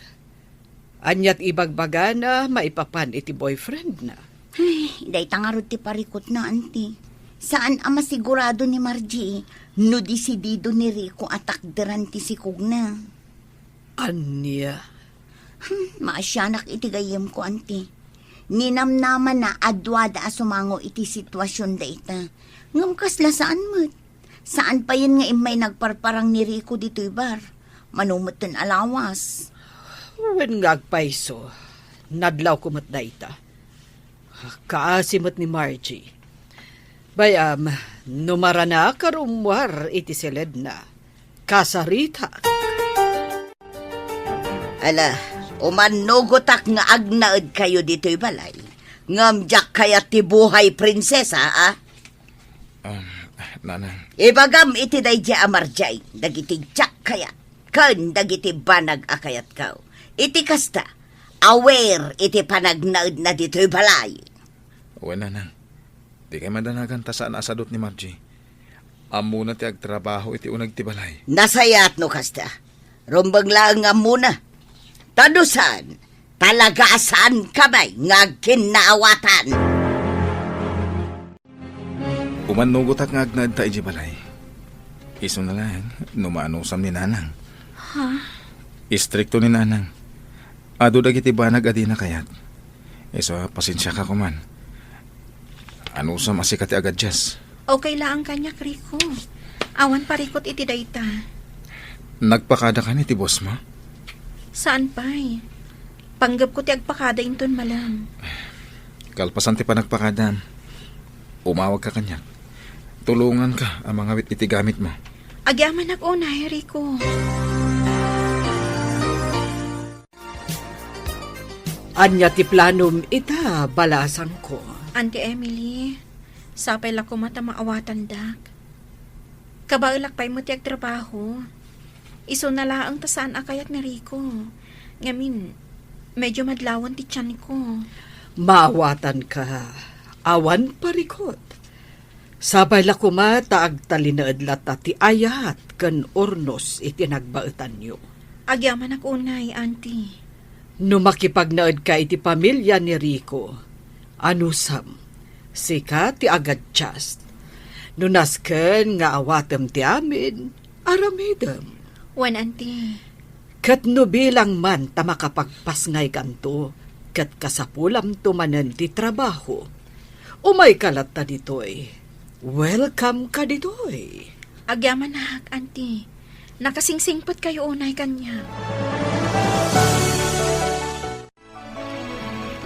ania ti ibagbagana maipapan iti boyfriendna? Ay, dayta ngarud ti parikutna, Auntie. Saan a masigurado ni Margie no desidido ni Rico a takderan ti sikogna. Ania? Hmm, maasianak iti gayyemko, Auntie. Ninamnamana a duada a sumango iti situasion dayta. Ngem kasla saan met. Saan payen nga immay nagparparang ni Rico ditoy bar. Mano metten a lawas. Wen nga agpayso, nadlawko met dayta. Kaasi met ni Margie. Bay-am, no maranak a rummuar iti siledna, kasaritak. Ala, umannugotak nga agnaedkayo ditoy balay. Ngem diak kayat ti buhay prinsesa, a? Um, Nanang. Ibagam iti daydiay a Margie dagiti diak kayat ken dagiti banag a kayatko. Iti kasta, aware iti panagnaedna ditoy balay. Wen, Nanang. Dikay madanagan ta saan a sadut ni Margie. Ammona ti agtrabaho iti uneg ti balay. Nasayaat no kasta. Rumbeng laeng nga ammona. Ta no saan, talaga a saanka met nga agkinnaawatan. Umannugotak nga agnaedta idiay balay. Isuna laeng no maanusam ni Nanang. Ha? Istrikto ni Nanang. Adu dagiti banag a dina kayat. Isu a, pasensiaka koman. Anusam a sika ti agadjust. Okay laeng kaniak, Rico. Awan parikut iti dayta. Nagpakada kanian iti bossmo? Saan pay. Panggepko ti agpakada inton malem. Kalpasan ti panagpakadam, umawagka kaniak. Tulonganka a mangawit iti gamitmo. Agyamanak unay, Rico. Ania ti planom ita, balasangko? Auntie Emily, sapay la koma ta maawatandak. Kabaelak pay met ti agtrabaho. Isuna laeng ta saan a kayat ni Rico. Ngamin, medyo madlawan ti tianko. Maawatanka. Awan parikut. Sapay la koma ta agtalinaed latta ti ayat ken urnos iti nagbaetanyo. Agyamanak unay, Auntie. No makipagnaedka iti pamilia ni Rico, anusam, sika ti agadjust. No nasken nga awatem ti amin, aramidem. Wen, Auntie. Ket no bilang man ta makapagpasngaykanto, ket kasapulamto manen ti trabaho, umayka latta ditoy. Welcome ka ditoy. Agyamanak, Auntie. Nakasingsingpetkayo unay kaniak.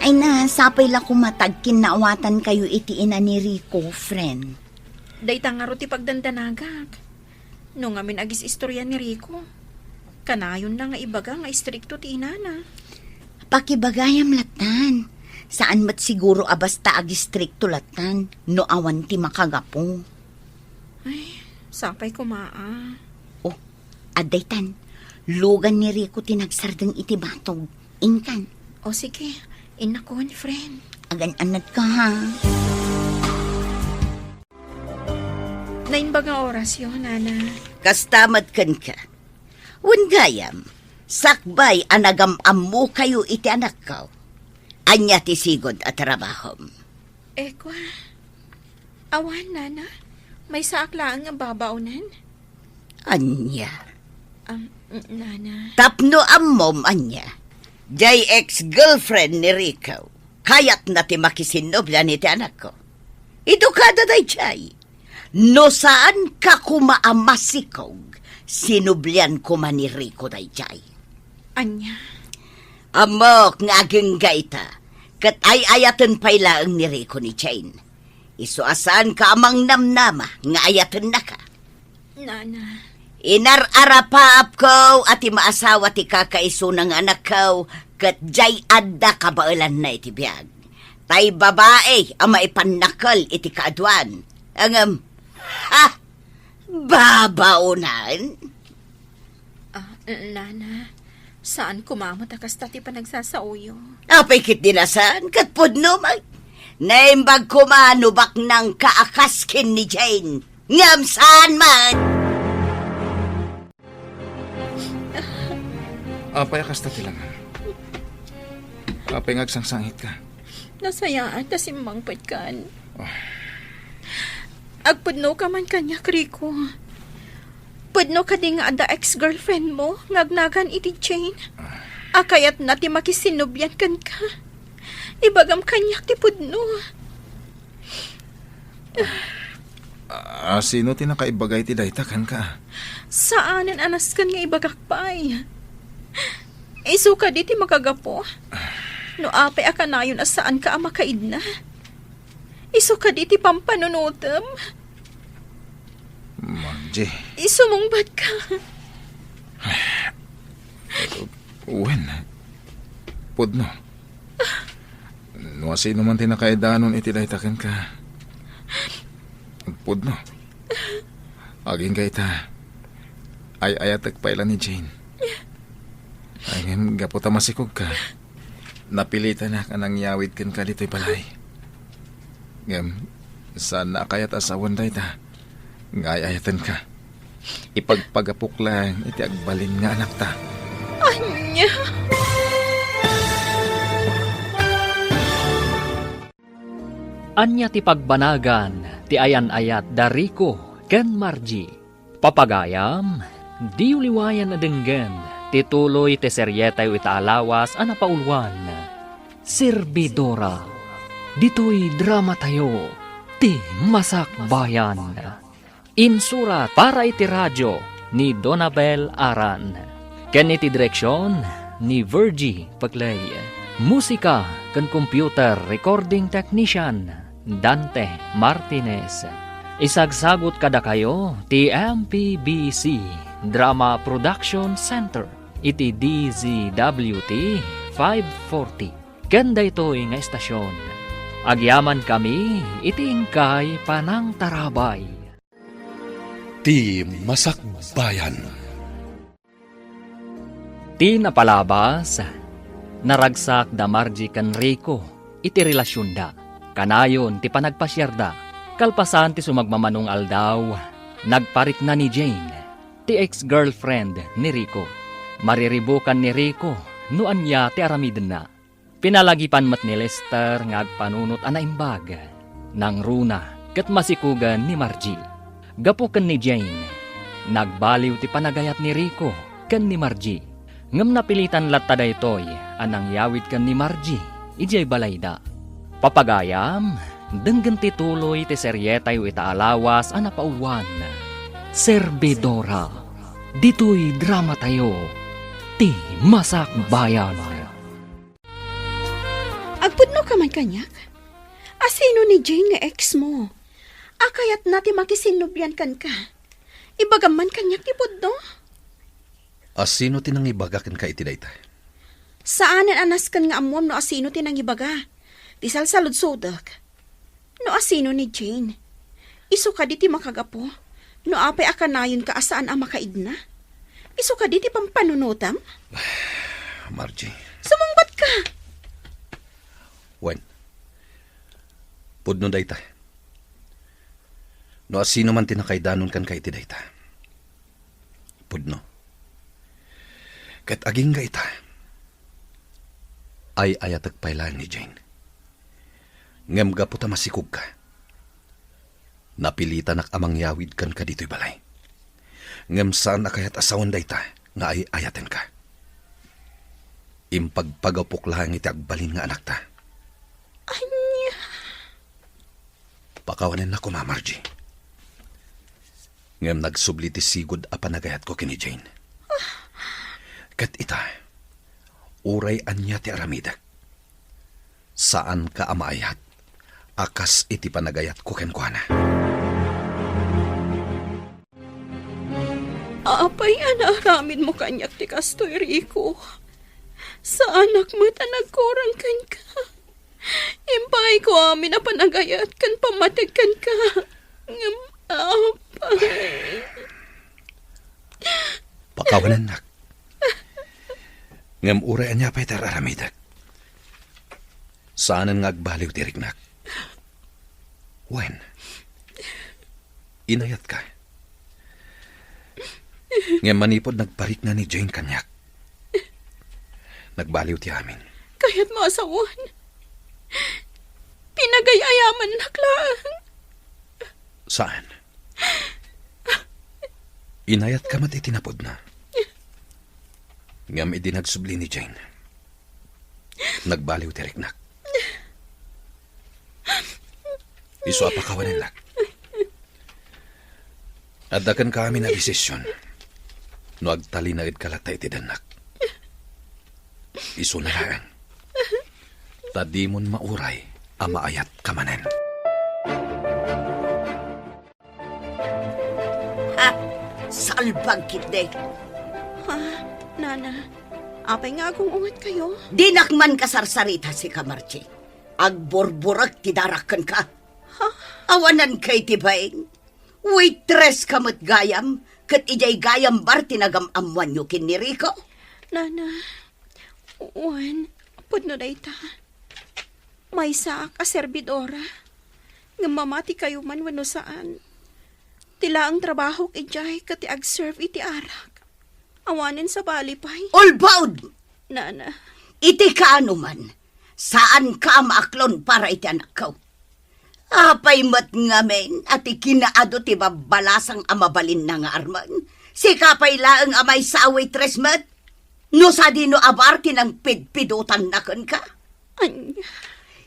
Ay na, sapay la koma ta agkinnaawatankayo iti ina ni Rico, friend. Dayta ngarud ti pagdandanagak. No ngamin agis-istorya ni Rico, kanayonna nga ibaga nga istrikto ti inana. Pakibagayam lattan. Saan met siguro a basta agistrikto lattan no awan ti makagapu. Ay, sapay koma a. Oh, adda itan. Lugan ni Rico ti nagsardeng iti batog. Inkan. O sige, innakon, friend. Agan-anadka, ha? Naimbag nga orasyo, Nana. Kasta met kenka. Wen gayam, sakbay a nagam-ammokayo iti anakko. Ania ti sigud a trabahom? Ekwa, awan, Nana. Maysaak laeng nga babaonen. Ania? Um, nana. Tapno ammom, ania? Jay ex-girlfriend ni Rico. Kayatna ti makisinnublian iti anakko. Idukada dayjay. No saan ka koma a masikog, sinublian koma ni Rico dayjay. Ania? Ammok nga agingga ita, ket ay-ayaten pay laeng ni Rico ni Jane. Isu a saanka a mangnamnama nga ayatennaka. Nana. Inar-arapaapko a ti maasawa ti kakaisuna nga anakko, ket jay adda kabaelanna iti biag. Tay babai a maipannakkel iti kaaduan. Ngem, ha! Babaonan? Ah, nana, saan koma met a kasta ti panagsasaoyo. Apay ket di na saan, ket pudno met. Naimbag koma no baknangka a kas ken ni Jane. Ngem saan met. Apay a kasta ti langam? Apay nga agsangsangitka? Nasayaat ta simmangpetkan. Ah. Agpudnoka man kaniak, Rico. Pudno kadi nga adda ex-girlfriend mo nga agnagan iti Jane? Ah. A kayatna ti makisinnublian kenka. Ibagam kaniak ti pudno. Ah, sino ti nakaibaga iti dayta kenka? Saanen a nasken nga ibagak pay. Isu kadi ti makagapu? No apay a kanayon a saanka a makaidna? Isu kadi ti pampanunotem? Margie. Isumungbatka. Wen, pudno. No asino man ti nakaidanon iti dayta kenka, pudno. Agingga ita, ay-ayatek pay la ni Jane. Ay, ngem gapu ta masikogka, napilitanak a nangyawid kenka ditoy balay. Ngem, saanna a kayat a sawen dayta nga ay-ayatenka. Ipagpagapok laeng iti agbalin nga anakta. Ania? Ania ti pagbanagan ti ayan-ayat da Rico ken Margie? Papagayam, diyo liwayan a denggen ti tuloy ti serietayo ita a lawas a napauluan, Servidora. Ditoy dramatayo, Ti Masakbayan. Insurat para iti radio ni Donabel Aran, ken iti direksion ni Virgie Peclay. Musika ken computer recording technician, Dante Martinez. Isagsagut kadakayo ti M P B C Drama Production Center iti D Z W T five forty. Ken daytoy nga estasion, agyamankami iti inkay panangtarabay. Ti Masakbayan. Ti napalabas, naragsak da Margie ken Rico iti relasionda. Kanayon ti panagpasiarda. Kalpasan ti sumagmamano nga aldaw, nagparikna ni Jane, ti ex-girlfriend ni Rico. Mariribukan ni Rico no ania ti aramidenna. Pinalagipan met ni Lester nga agpanunot a naimbag, nangruna, ket masikogen ni Margie. Gapu ken ni Jane, nagbaliw ti panagayat ni Rico ken ni Margie. Ngem napilitan latta daytoy a nangyawid ken ni Margie idiay balayda. Papagayam, denggen ti tuloy ti serietayo ita a lawas a napauluan, Servidora. Ditoy dramatayo, Ti Masakbayan. Agpudnoka man kaniak? Asino ni Jane nga ex mo? A kayatna ti makisinnublian kenka. Ibagam man kaniak ti pudno? Asino ti nangibaga kenka iti dayta? Saanen a nasken nga ammom no asino ti nangibaga. Ti salsaludsodek, no asino ni Jane. Isu kadi ti makagapu no apay a kanayonka a saan a makaidna? Isu kadi ti pampanunotam? Margie. Sumungbatka! Wen, pudno dayta. No asino man ti nakaidanon kenka iti dayta, pudno. Ket agingga ita, ay-ayatek pay laeng ni Jane. Ngem gapu ta masikogka, Napilitanak a mangyawid kenka ditoy balay. Ngem saan a kayat a sawen dayta nga ay-ayatenka. Impagpagapok laeng iti agbalin nga anakta. Ania? Pakawanennak koma, Margie. Ngem nagsubli ti sigud a panagayatko ken ni Jane. Ket ita, uray ania ti aramidek, saanka a maayat a kas iti panagayatko kenkuana. Apay a naaramidmo kaniak ti kastoy, Rico? Saanak met a nagkurang kenka. Impangayko amin a panagayat ken pammateg kenka. Ngem, apay. Pakawanennak. Ngem uray ania pay ti ar-aramidek, saanen nga agbaliw ti riknak. Wen, inayatka. Ngem manipud nagparikna ni Jane kaniak, nagbaliw ti amin. Kayatmo a sawen? Pinagay-ayamannak laeng. Saan? Inayatka met iti napudna. Ngem idi nagsubli ni Jane, nagbaliw ti riknak. Isu a pakawanennak. Adda kenka amin a desisyon no agtalinaedka latta iti dennak. Isuna laeng, ta dimon mauray a maayatka manen. Ha? Salbag ketdi. Ha? Nana, apay nga agung-ungetkayo? Dinak man kasarsarita, sika, Margie. Agburburek ti darak kenka. Ha? Awananka iti bain. Waitress ka met gayam, ket idiay gayam bar ti nagam-ammoanyo ken ni Rico. Nana, wen, pudno dayta. Maysaak a serbidora, ngem mamatikayo man wenno saan, ti laeng trabahok idiay ket ti agserve iti arak. Awanen sabali pay. Ulbod! Nana. Iti kaano man, saanka a maaklon para iti anakko. Apay met ngamin a ti kinaadu ti babbalasang a mabalinna nga armen? Sika pay laeng a maysa a waitress met? No sadino a bar ti nangpidpidotanna kenka? Ania?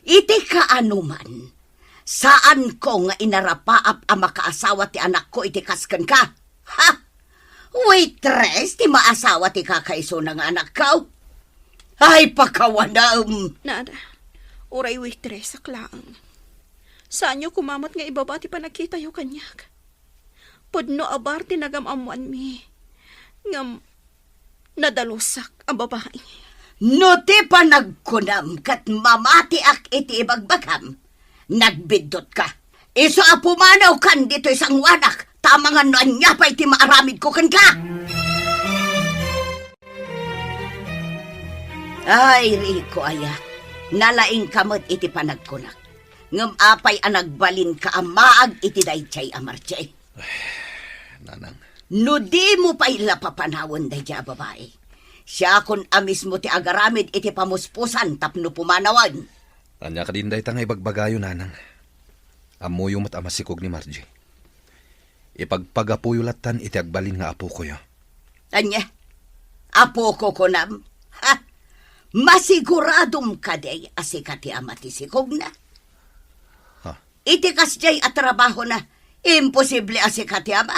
Iti kaano man, saanko nga inarapaap a makaasawa ti anakko iti kas kenka. Ha? Waitress ti maasawa ti kakaisuna nga anakko? Ay, pakawanem! Nada, uray waitress ak laeng. Saanyo koma met nga ibaba ti panagkitayo kaniak. Pudno a bar ti nagam-ammoanmi. Ngem, nadalusak a babai. No ti panagkunam ket mamatiak iti ibagbagam, nagbiddutka. Isu a pumanawkan ditoy sangoanak, ta amangan no ania pay ti maaramidko kenka. Ay, Rico aya, nalaingka met iti panagkunak. Ngem apay a nagbalinka a maag iti daydiay a Margie? Nanang. No dimo pay la papanawen daydiay a babai, siakon a mismo ti agaramid iti pamuspusan tapno pumanawen. Ania kadin dayta nga ibagbagayo, Nanang? Ammoyo met a masikog ni Margie. Ipagpagapuyo lattan iti agbalin nga apokoyo. Ania? Apoko kunam? Ha? Masiguradom kadi a sika ti ama ti sikogna? Ha? Iti kasdiay a trabahona, imposible a sika ti ama.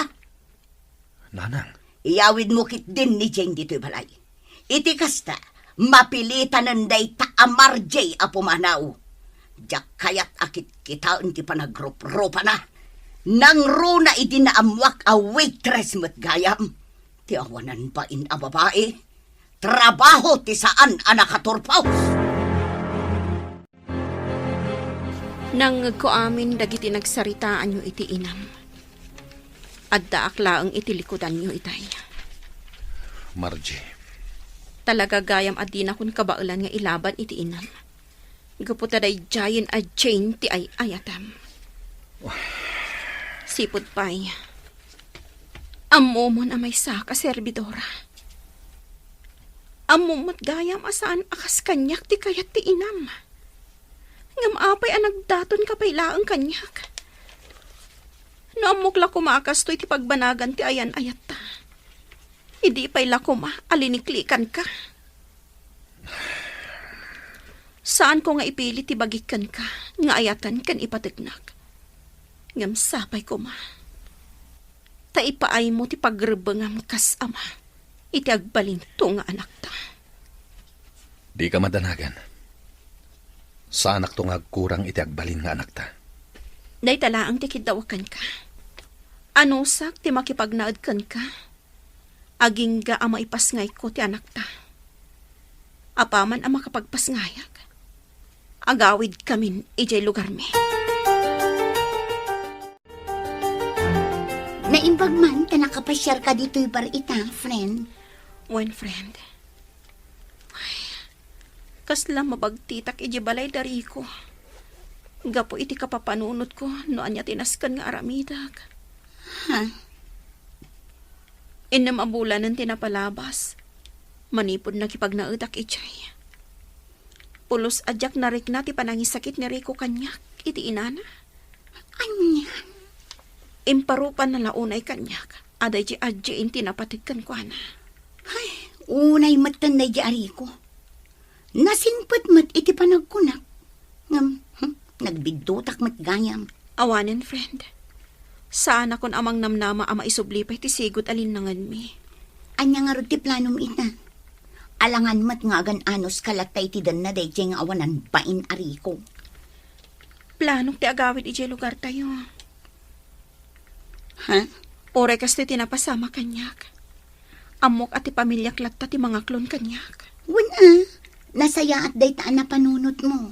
Nanang. Iyawidmo ketdin ni Jane ditoy balay. Iti kasta, mapilitanen dayta a Margie a pumanaw. Diak kayat a kitkitaen ti panagruprupana. Nangruna idi naammoak a waitress met gayam. Ti awanan bain a babai, trabaho ti saan a nakaturpos. Nangngegko amin dagiti nagsaritaanyo iti inam. Addaak laeng iti likudanyo itay. Margie. Talaga gayam a dinakon kabaelan nga ilaban iti inam. Gapu ta daydiayen a Jane ti ay-ayatam. Sipud pay, ammomon a maysak a serbidora. Ammom met gayam a saan a kas kaniak ti kayat ti inam. Ngem apay a nagdatonka pay laeng kaniak? No ammok la koma a kastoy ti pagbanagan ti ayan-ayatta, idi pay la koma a liniklikanka. Saanko nga ipili ti bagik kenka nga ayatan ken ipategnak. Ngem sapay koma ta ipaaymo ti pagrebbengam kas ama iti agbalinto nga anakta. Dika madanagan. Saanakto nga agkurang iti agbalin nga anakta. Dayta laeng ti kiddawak kenka. Anusak ti makipagnaed kenka, agingga a maipasngayko ti anakta. Apaman a makapagpasngayak, agawidkamin idiay lugarmi. Naimbag man ta nakapasiarka ditoy bar ita, friend. Wen, friend. Ay, kasla mabagtitak idiay balay da Rico. Gapu iti kapapanunotko no ania ti nasken nga aramidek. Ha? Innem a bulanen ti napalabas, manipud nakipagnaedak idiay. Pulos a diak narikna ti panangisakit ni Rico kaniak iti inana. Ania? Imparupanna la unay kaniak a daydi adjin ti napateg kenkuana. Ay, unay metten daydi a Rico. Nasingpet met iti panagkunak. Ngem, hmm, nagbiddutak met gayam. Awanen, friend. Saanakon a mangnamnama a maisubli pay ti sigud a linnangenmi. Ania ngarud ti planom ita? Alangan met nga agan-anos ka latta iti denna daydiay nga awanan bain a Rico. Planok ti agawid idiay lugartayo. Ha? Uray kastoy ti napasama kaniak. Ammok a ti pamiliak latta ti mangaklon kaniak. Wen a, nasayaat dayta a napanunotmo.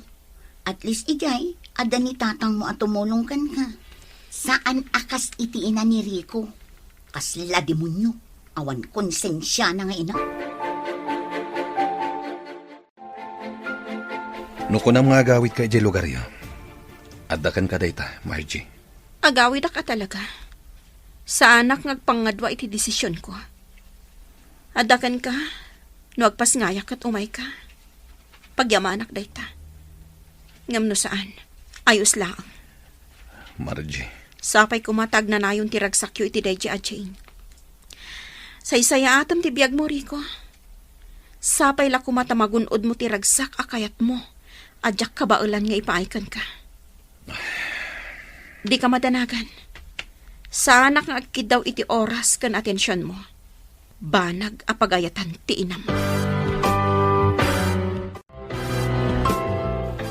At least idiay, adda ni tatangmo a tumulong kenka. Saan a kas iti ina ni Rico. Kasla demonyo, awan konsensiana nga ina. No kunam nga agawidka idiay lugaryo, adda kenka dayta, Margie. Agawidak a talaga. Saanak nga agpangngadua iti desisionko. Adda kenka, no agpasngayak ket umayka. Pagyamanak dayta. Ngem no saan, ayos laeng. Margie. Sapay koma ta agnanayon ti ragsakyo iti daydi a Jane. Saysayaatem ti biagmo, Rico. Sapay la koma ta magun-odmo ti ragsak a kayatmo a diak kabaelan nga ipaay kenka. Dika madanagan. Saanak nga agkiddaw iti oras ken atensionmo. Banag a pagayatan ti inam.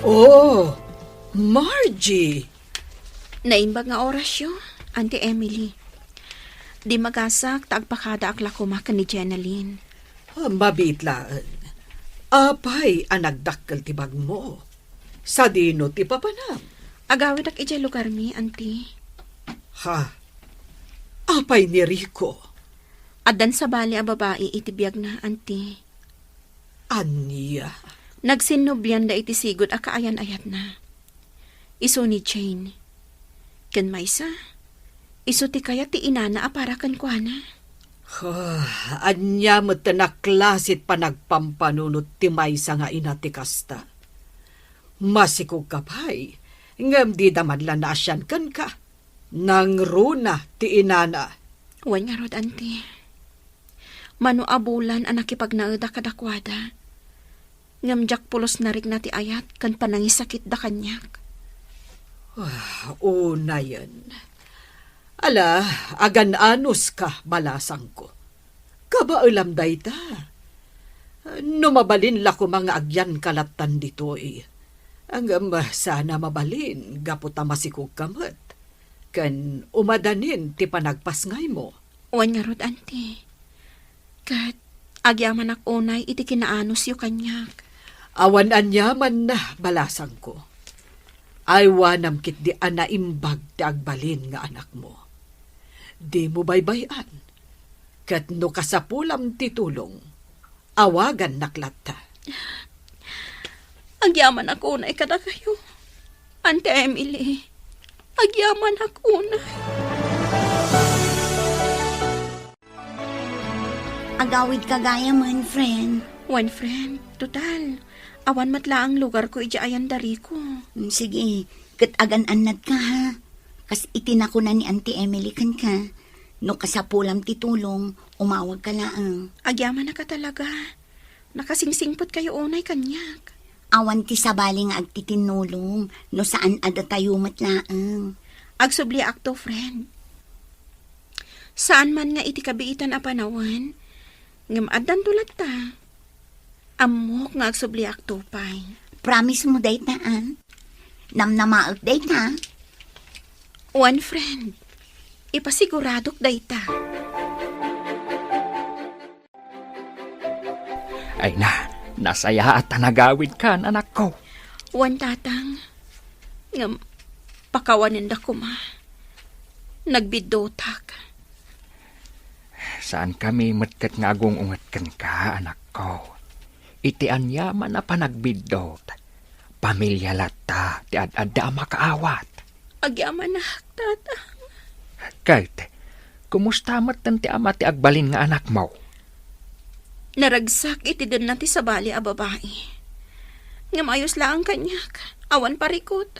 Oh, Margie! Naimbag nga orasyo, Auntie Emily. Di magasak ta agpakadaak la koma ken ni Jenalyn. Ah, mabiit laeng. Apay a nagdakkel ti bagmo? Sadino ti papanam? Agawidak idiay lugarmi, Auntie. Ha? Apay ni Rico? Addan sabali a babai iti biagna, Auntie. Ania? Nagsinnublianda iti sigud a kaayan-ayatna. Isu ni Jane. Ken maysa, isu ti kayat ti inana a para kenkuana. Ah, ania met a klase ti panagpampanunot ti maysa nga ina ti kasta? Masikogka pay, ngem dida man la naasian kenka. Nangruna ti inana. Wen ngarud, Auntie. Mano a bulan a nakipagnaedak kadakuada. Ngem diak pulos narikna ti ayat ken panangisakitda kaniak. Ah, unayen. Ala, agan-anos ka, balasangko. Kabaelam dayta. No mabalin la koma nga agyanka lattan ditoy. Ngem saan a mabalin gapu ta masikogka met. Ken umadanin ti panagpasngaymo. Wen ngarud, Auntie. Ket agyamanak unay iti kinaanosyo kaniak. Awan aniamanna, balasangko. Aywanam ketdi a naimbag ti agbalin nga anakmo. Dimo baybay-an. Ket no kasapulam ti tulong, awagannak latta. Agyamanak unay kadakayo, Auntie Emily. Agyamanak unay. Agawidka gayamen, friend. Wen, friend. Total, awan met laeng lugarko idiay ayan da Rico. Mm, sige, ket agan-annadka, ha? Kas iti nakuna ni Auntie Emily kenka, no kasapulam ti tulong, umawagka laeng. Agyamanak a talaga. Nakasingsingpetkayo unay kaniak. Awan ti sabali nga agtitinnulong, no saan a datayo met laeng. Agsubliakto, friend. Saan man nga iti kabiitan a panawen, ngem addanto latta. Ammok nga agsubliakto pay. Promise mo dayta, a? Namnamaek dayta? Wen, friend. Ipasiguradok dayta. Ay na, nasayaat a nagawidkan, anakko. Wen, Tatang. Ngem, pakawanenda koma. Nagbiddotak. Saankami met ket nga agung-unget kenka, anakko. Iti aniaman a panagbiddot, pamilia latta ti ad-adda a makaawat. Agyamanak, Tatang. Ket, kumusta metten ti ama ti agbalin nga anakmo? Naragsak iti denna ti sabali a babai. Ngem ayos laeng kaniak, awan parikut.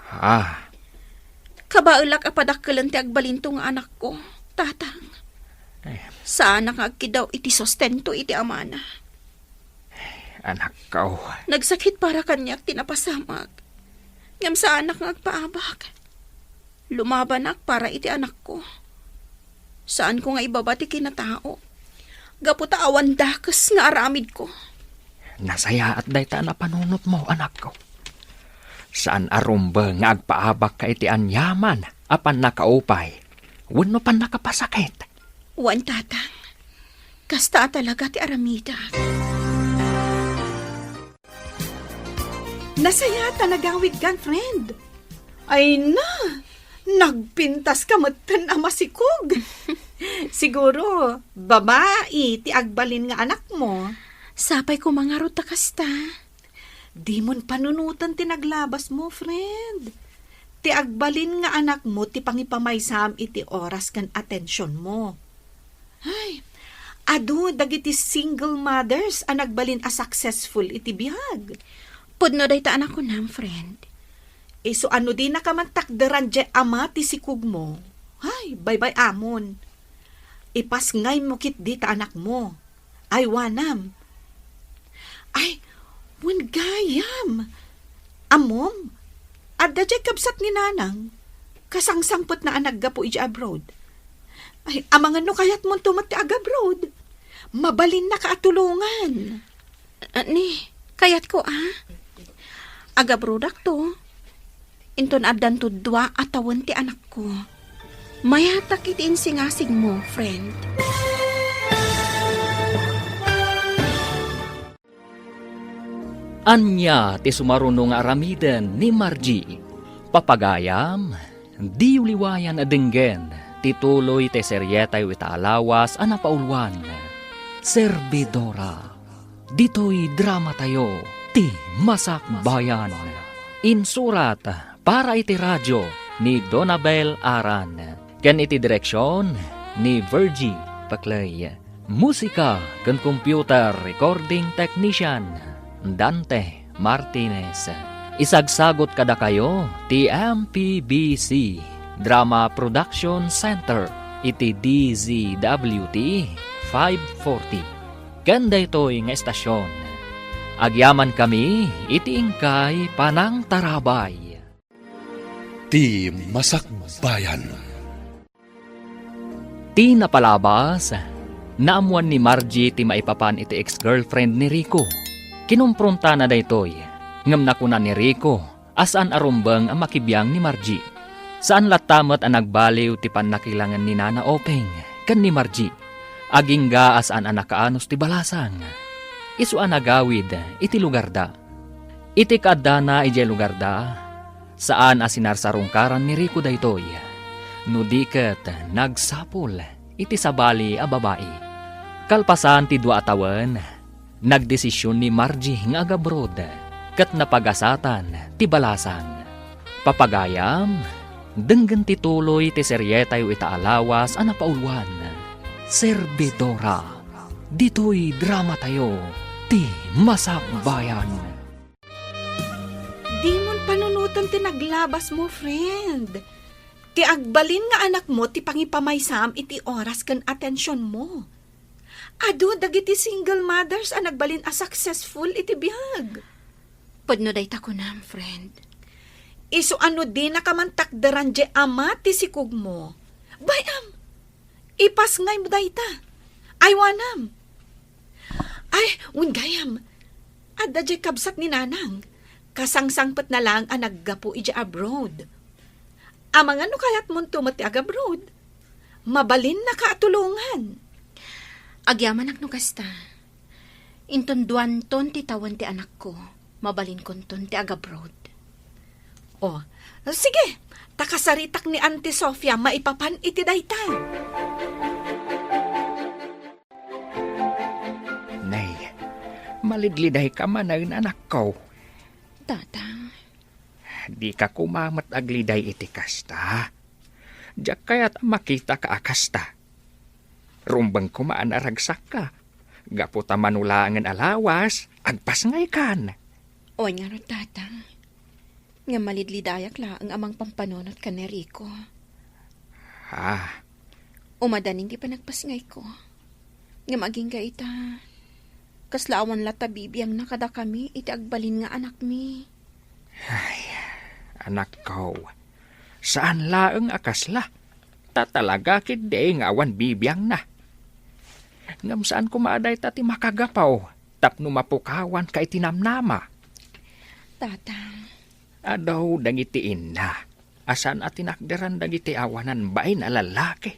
Ah. Kabaelak a padakkelen ti agbalinto nga anakko, Tatang. Eh. Saanak nga agkiddaw iti sustento iti amana. Anakko. Nagsakit para kaniak ti napasamak. Ngem saanak nga agpaabak. Lumabanak para iti anakko. Saanko nga ibaba ti kinatao. Gapu ta awan dakes nga aramidko. Nasayaat dayta a napanunotmo, anakko. Saan a rumbeng nga agpaabakka iti aniaman a pannakaupay wenno pannakapasakit. Wen, Tatang. Kasta a talaga ti aramidak. Nasayaat a nagawidkan, friend. Ay na, nagpintaska metten a masikog. Siguro, babai ti agbalin nga anakmo. Sapay koma ngarud ta kasta. Dimon panunoten ti naglabasmo, friend. Ti agbalin nga anakmo ti pangipamaysam iti oras ken atensionmo. Ay, adu dagiti single mothers a nagbalin a successful iti biag. Pudno dayta a nakunam, friend. Isu a no dinaka man takderan diay ama ti sikogmo. Ay, baybay-amon. Ipasngaymo ketdi ta anakmo. Aywanam. Ay, wen gayam. Ammom, adda diay kabsat ni Nanang, kasangsangpetna a naggapu idiay abroad. Ay, amangan no kayatmonto met ti agabroad. Mabalinnaka a tulongan. Ah, ni, kayatko, a? Agabrodakto. Inton addanto dua a tawen ti anakko. Mayatak iti insingasigmo, friend. Ania ti sumaruno nga aramiden ni Margie? Papagayam, diyo liwayan a denggen ti tuloy ti serietayo ita a lawas a napauluan, Servidora. Ditoy dramatayo, Ti Masakbayan. Insurat para iti radio ni Donabel Aran, ken iti direksion ni Virgie Paclay. Musika ken computer recording technician, Dante Martinez. Isagsagot kadakayo ti M P B C Drama Production Center iti D Z W T five forty. Ken daytoy nga estasion, agyamankami iti inkay panangtarabay. Ti Masakbayan. Ti napalabas, naammoan ni Margie ti maipapan iti ex-girlfriend ni Rico. Kinumprontana daytoy, ngem nakuna ni Rico a saan a rumbeng a makibiang ni Margie. Saan latta met a nagbaliw ti pannakilangen ni Nana Openg ken ni Margie. Agingga a saan a nakaanus ti balasang. Isu a nagawid iti lugarda. Iti kaaddana idiay lugarda, saan a sinarsarungkaran ni Rico daytoy, no di ket nagsapul iti sabali a babai. Kalpasan ti dua a tawen, nagdesision ni Margie nga agabroad ket napagasatan ti balasang. Papagayam, denggen ti tuloy ti serietayo ita a lawas a napauluan, Servidora. Ditoy dramatayo, Ti Masakbayan. Dimon panunoten ti naglabasmo, friend. Ti agbalin nga anakmo ti pangipamaysam iti oras ken atensionmo. Adu dagiti single mothers a nagbalin a successful iti biag. Pudno dayta kunam, friend. Isu a no dinaka man takderan diay ama ti sikogmo, bay-am, ipasngaymo dayta. Aywanam. Ay, wen gayam, adda diay kabsat ni Nanang. Kasangsangpetna laeng a naggapu idiay abroad. Amangan no kayatmonto met ti agabroad. Mabalinnaka a tulongan. Agyamanak no kasta. Inton duanton ti tawen ti anakko, mabalinkonton ti agabroad. O, sige, ta kasaritak ni Auntie Sofia maipapan iti dayta. Nay, malidlidayka manen, anakko. Tatang. Dika koma met agliday iti kasta. Diak kayat a makitaka a kasta. Rumbeng koma a naragsakka. Gapu ta mano laengen a lawas, agpasngaykan. Wen ngarud, Tatang. Ngem malidlidayak laeng a mangpampanunot ken ni Rico. Ah. Umadanin ti panagpasngayko. Ngem agingga ita, kasla awan latta bibiangna kadakami iti agbalin nga anakmi. Ay, anakko, saan laeng a kasla. Ta talaga ketdi nga awan bibiangna. Ngem saan koma a dayta ti makagapu tapno mapukawanka iti namnama. Tatang. Adu dagiti inna a saan a tinakderan dagiti awanan bain a lallaki.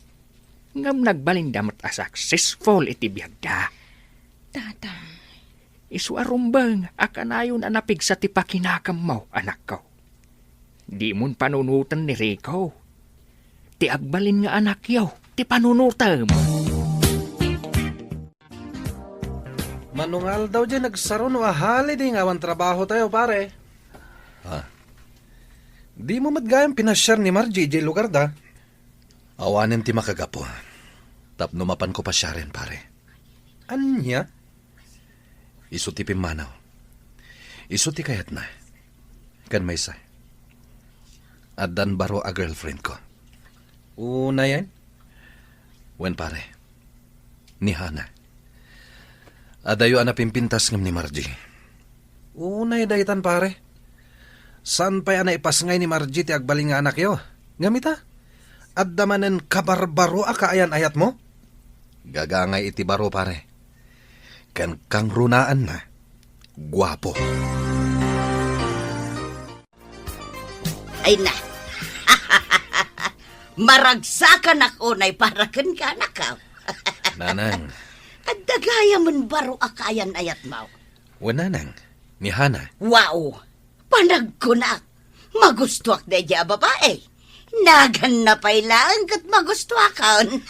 Ngem nagbalinda met a successful iti biagda. Tatang. Isu a rumbeng a kanayon a napigsa ti pakinakemmo, anakko. Dimon panunoten ni Rico. Ti agbalin nga anakyo ti panunotem. Mano nga aldaw diay nagsaro no a holiday nga awan trabahotayo, pare. Ah. Dimo met gayam pinasiar ni Margie idiay lugarda? Awanen ti makagapu tapno mapanko pasiaren, pare. Ania? Isu ti pimmanaw. Isu ti kayatna. Ken maysa, addan baro a girlfriendko. Unayen? Wen, pare. Ni Hana. Adayo a napimpintas ngem ni Margie. Unay daytan, pare. Saan pay a naipasngay ni Margie ti agbalin nga anakyo? Ngem ita, adda manen kabarbaro a kaayan-ayatmo? Gagangay iti baro, pare. Ken kangrunaanna, guapo. Ay na. Maragsakanak unay para kenka, anakko. Nanang. Adda gayamen baro a kaayan-ayatmo. Wen, Nanang, ni Hana. Wow! Panagkunak, magustuak daydiay a babai. Naganna pay laeng ket magustuakon.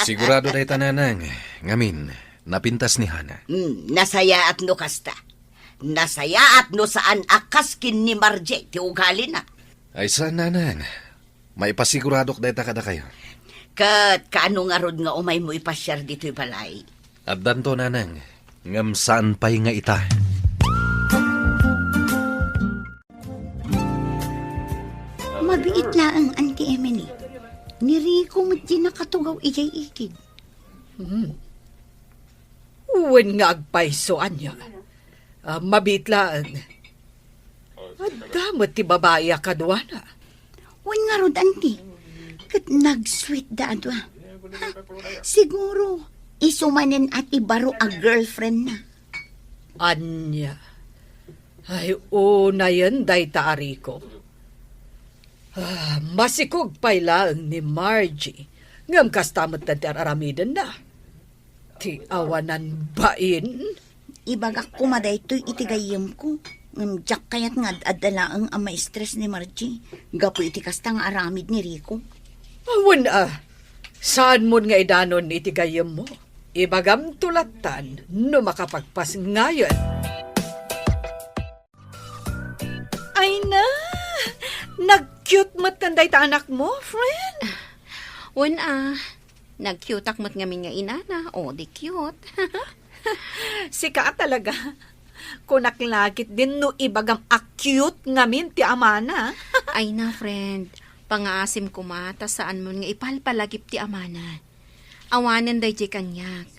Sigurado dayta, Nanang. Ngamin, napintas ni Hana. Hmm, nasayaat no kasta. Nasayaat no saan a kas ken ni Margie ti ugalina. Ay saan, Nanang. Maipasiguradok dayta kadakayo. Ket kaano ngarud nga umaymo ipasiar ditoy balay? Addanto, Nanang, ngem saan pay nga ita. Mabiit laeng, Auntie Emily. Ni Rico met diay nakatugaw idiay ikid. Hmm. Wen nga agpayso, ania? Ah, mabiit laeng. Adda met ti babai a kaduana. Wen ngarud, Auntie. Ket nagsweetda a dua. Ha, siguro, isu manen a ti baro a girlfriendna. Ania? Ay, unayen dayta a Rico. Ah, masikog pay laeng ni Margie. Ngem kasta met ti ar-aramidenna. Ti awanan bain? Ibagak koma daytoy iti gayyemko. Ngem diak kayat nga ad-adda laeng a maistres ni Margie gapu iti kasta nga aramid ni Rico. Awan a, saanmon nga idanon iti gayyemmo. Ibagamto lattan no makapagpasngayen. Ay na! Nag-cute met kan dayta anakmo, friend? Wen a, nag-cuteak met ngamin nga inana, o di cute. Sika a talaga. Kunak la ketdin no ibagam a cute ngamin ti amana. Ay na, friend. Pangaasim koma ta saanmon nga ipalpalagip ti amana. Awanen daydiay kaniak,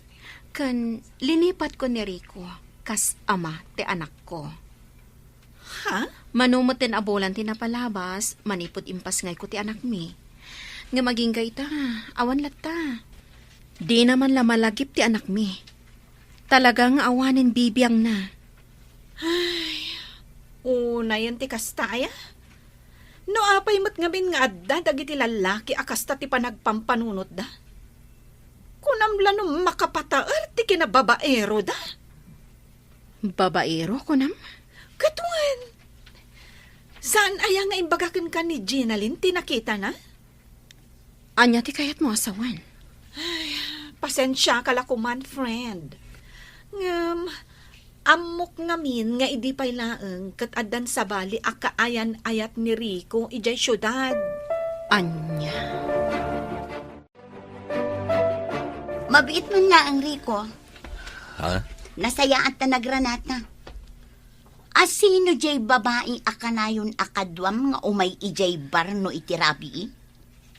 ken linipatko ni Rico kas ama ti anakko. Ha? Mano met ti nabulan ti napalabas manipud impasngayko ti anakmi. Ngem agingga ita, awan latta. Dina man la malagip ti anakmi. Talaga nga awanen bibiangna. Ay, unayen ti kasta aya? No apay met ngamin nga adda dagiti lallaki a kasta ti panagpampanunotda? Kunam la no makapataer ti kinababaeroda? Babaero, kunam? Ket wen, saan aya nga imbaga kenka ni Ginaline ti nakitana? Ania ti kayatmo a sawen? Ay, pasensiaka la koman, friend. Ngem, ammok ngamin nga idi pay laeng ket addan sabali a kaayan-ayat ni Rico idiay siudad. Ania? Mabiit man laeng, Rico. Ha? Nasayaat ta nagranata. Asino diay babai a kanayon a kaduam nga umay idiay bar no iti rabii?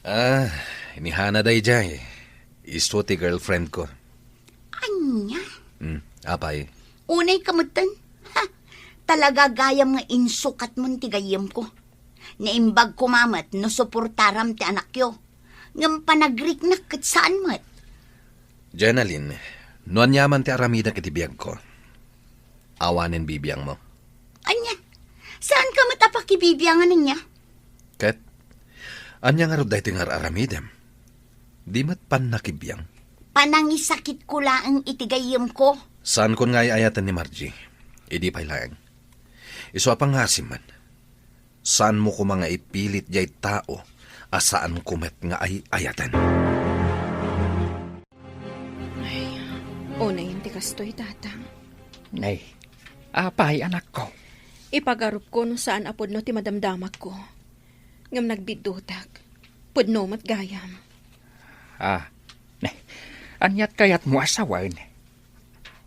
Ah, ni Hana daydiay. Isu ti girlfriend ko. Ania? Hmm, apay? Unay ka metten. Ha! Talaga gayam nga insukatmon ti gayyemko. Naimbag koma met no suportaram ti anakyo. Ngem panagriknak ket saan met. Jenalyn, no aniaman ti aramidek iti biagko, awanen bibiangmo. Ania? Saanka met a pakibibiangan ania? Ket, ania ngarud daytoy nga ar-aramidem? Di met pannakibiang? Panangisakitko laeng iti gayyemko. Saankon nga ay-ayaten ni Margie. Idi pay laeng. Isu a pangaasim man. Saanmo koma nga ipilit diay tao a saanko met nga ay-ayaten. Ay, unayen ti kastoy, Tatang. Nay, apay, anakko? Ipagarupko no saan a pudno ti madamdamakko. Ngem nagbiddutak. Pudno met gayam. Ah, nay, aniat kayatmo a sawen?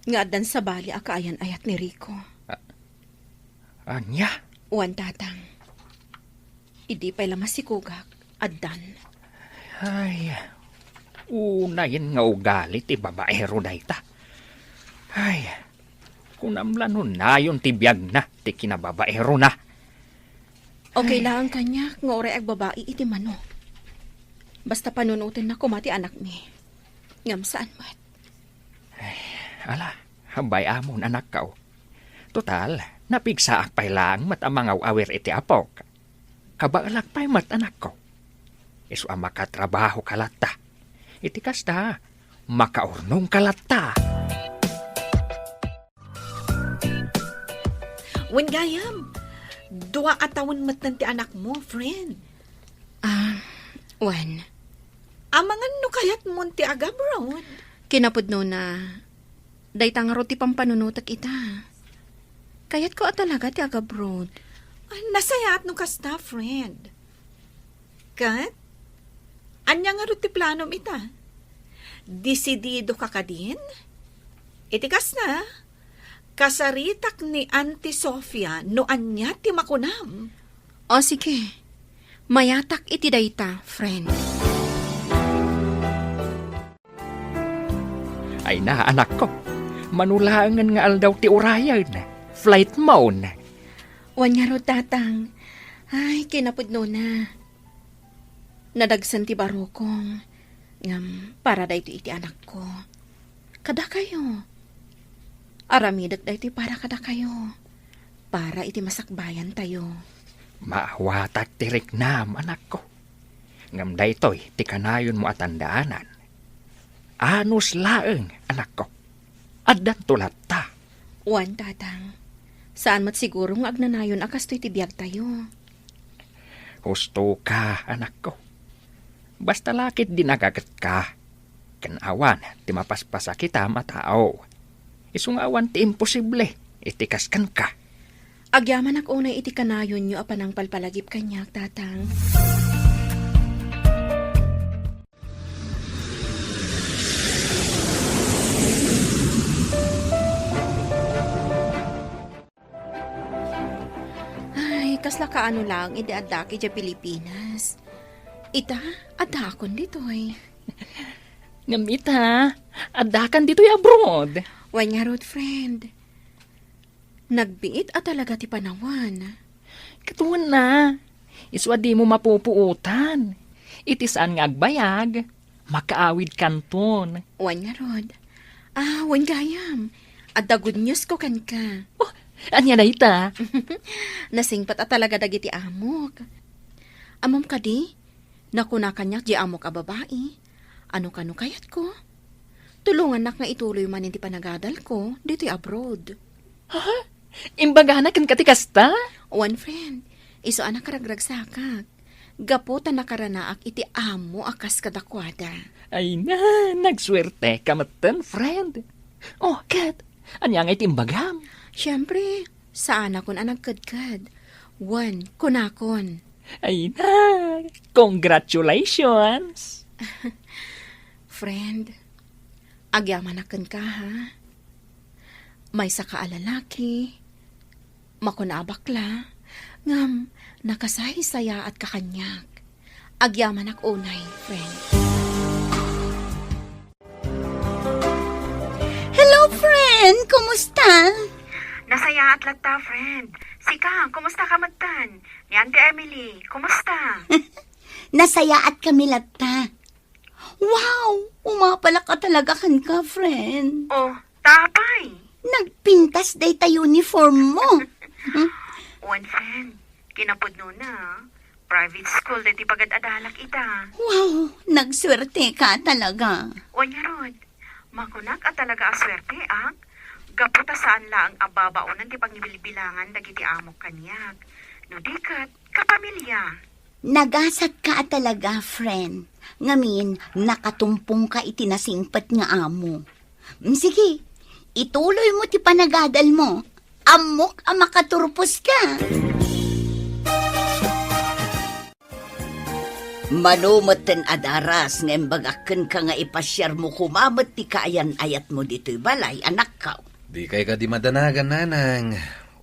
Nga addan sabali a kaayan-ayat ni Rico. Ah, ania? Wen, Tatang. Idi pay la masikogak, addan. Ay, unayen nga ugali ti babaero dayta. Ay, kunam la no nayon ti biagna ti kinababaerona. Okay laeng kaniak nga uray agbabai iti mano. Basta panunotenna koma ti anakmi. Ngem saan met. Ala, bay-amon, anakko. Total, napigsaak pay laeng met a mangaw-awir iti apok. Kabaelak pay met, anakko. Isu a makatrabahoka latta. Iti kasta, makaurnongka latta. Wen gayam, dua a tawen metten ti anakmo, friend. Ah, wen. Amangan no kayatmon ti agabroad? Kinapudnona, dayta ngarud ti pampanunotek ita. Kayatko a talaga ti agabroad. Ah, nasayaat no kasta, friend. Ket, ania ngarud ti planom ita? Desididoka kadin? Iti kasta, kasaritak ni Auntie Sofia no ania ti makunam. O, sige. Mayatak iti dayta, friend. Ay na, anakko. Mano laengen nga aldaw ti urayen. Flight mo. Wen ngarud, Tatang. Ay, kinapudnona. Nadagsen ti barukong. Ngem para daytoy iti anakko. Kadakayo. Aramidek daytoy para kadakayo. Para iti masakbayantayo. Maawatak ti riknam, anakko. Ngem daytoy ti kanayonmo a tandaanan. Anus laeng, anakko. Addanto latta. Wen, Tatang. Saan met siguro nga agnanayon a kastoy ti biagtayo. Hustoka, anakko. Basta la ketdi nagagetka. Ken awan ti mapaspasakitam a tao. Isu nga awan ti imposible iti kas kenka. Agyamanak unay iti kanayonyo a panangpalpalagip kaniak, Tatang. Ay, kasla kaano laeng idi addak idiay Pilipinas. Ita, addaakon ditoy. Ngem ita, addakan ditoy abroad. Wen ngarud, friend. Nagbiit a talaga ti panawen. Ket wen na, isu a dimo mapupuotan. Iti saan nga agbayag, makaawidkanton. Wen ngarud. Ah, wen gayam. Adda good news ko kenka. Oh, ania dayta? Nasingpet a talaga dagiti amok. Ammom kadi, nakuna kaniak di amok a babai, ano kano kayatko? Tulongannak nga ituloy manen ti panagadalko ditoy abroad. Ha? Imbagana kenka ti kasta? Wen, friend, isu a nakaragragsakak. Gapu ta nakaranaak iti amo a kas kadakuada. Ay na, nagsuerteka metten, friend. Oh, ket, ania nga iti imbagam? Siempre, saanakon a nagkedked. Wen, kunakon. Ay na, congratulations! Friend, agyamanak kenka, ha? Maysaka a lalaki, makuna a bakla, ngem nakasaysayaatka kaniak. Agyamanak unay, friend. Hello, friend! Kumusta? Nasayaat latta, friend. Sika, kumusta ka metten? Ni Auntie Emily, kumusta? Nasayaat kami latta. Wow! Umapalak ka talaga kenka, friend. Oh, ta apay? Nagpintas dayta uniform mo. Wen, friend, kinapudnona, private school daytoy pagad-adalak ita. Wow! Nagsuerteka talaga. Wen ngarud, makunak a talaga a suerteak, gapu ta saan laeng a babaonen ti pangibilbilangan dagiti amok kaniak. No di ket, kapamilya. Nagasatka a talaga, friend. Ngamin, nakatumpongka iti nasingpet nga amo. Mm, sige, ituloy mo ti panagadal mo. Ammok a makaturpos ka. Mano metten a daras nga imbagak kenka nga ipasiar mo koma met ti kaayan-ayat mo ditoy balay, anakko. Dikay kadi madanagan, nanang.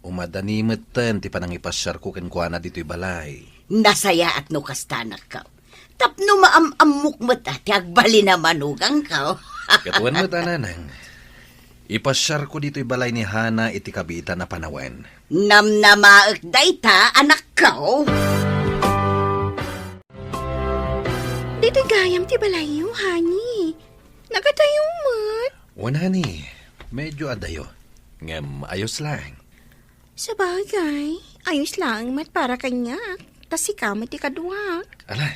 Umadani metten ti panangipasiarko kenkuana ditoy balay. Nasayaat no kasta, anakko. Tapno maam-ammok met a ti agbalin a manugangko. Ket wen met a, nanang. Ipasiarko ditoy balay ni Hana iti kabiitan a panawen. Namnamaek dayta, anakko. Ditoy gayam ti balayyo, honey. Nagadayo met. Wen, honey. Medyo adayo. Ngem ayos lang. Sabagay, ayos laeng met para kaniak, ta sika met ti kaduak. Ala,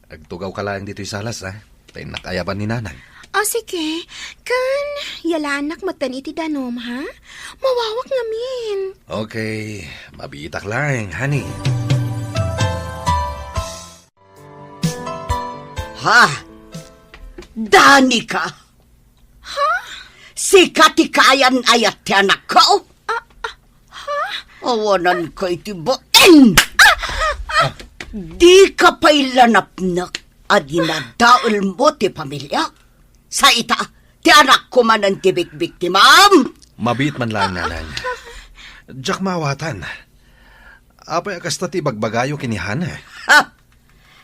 agtugawka laeng ditoy salas, a? Ta innak ayaban ni nanang. O, sige. Ken, yalaannak metten iti danum, ha? Mawawak ngamin. Okay, mabiitak laeng, honey. Ha? Danica? Ha? Sika ti kaayan-ayat ti anakko? Ah, ah, ha? Awananka iti bain! Dika pay la napnek a dinadaelmo ti pamiliak? Sa ita, ti anakko manen ti bikbiktimam? Mabiit man laeng, nanang. Diak maawatan. Apay a kasta ti ibagbagayo ken ni Hana? Ha!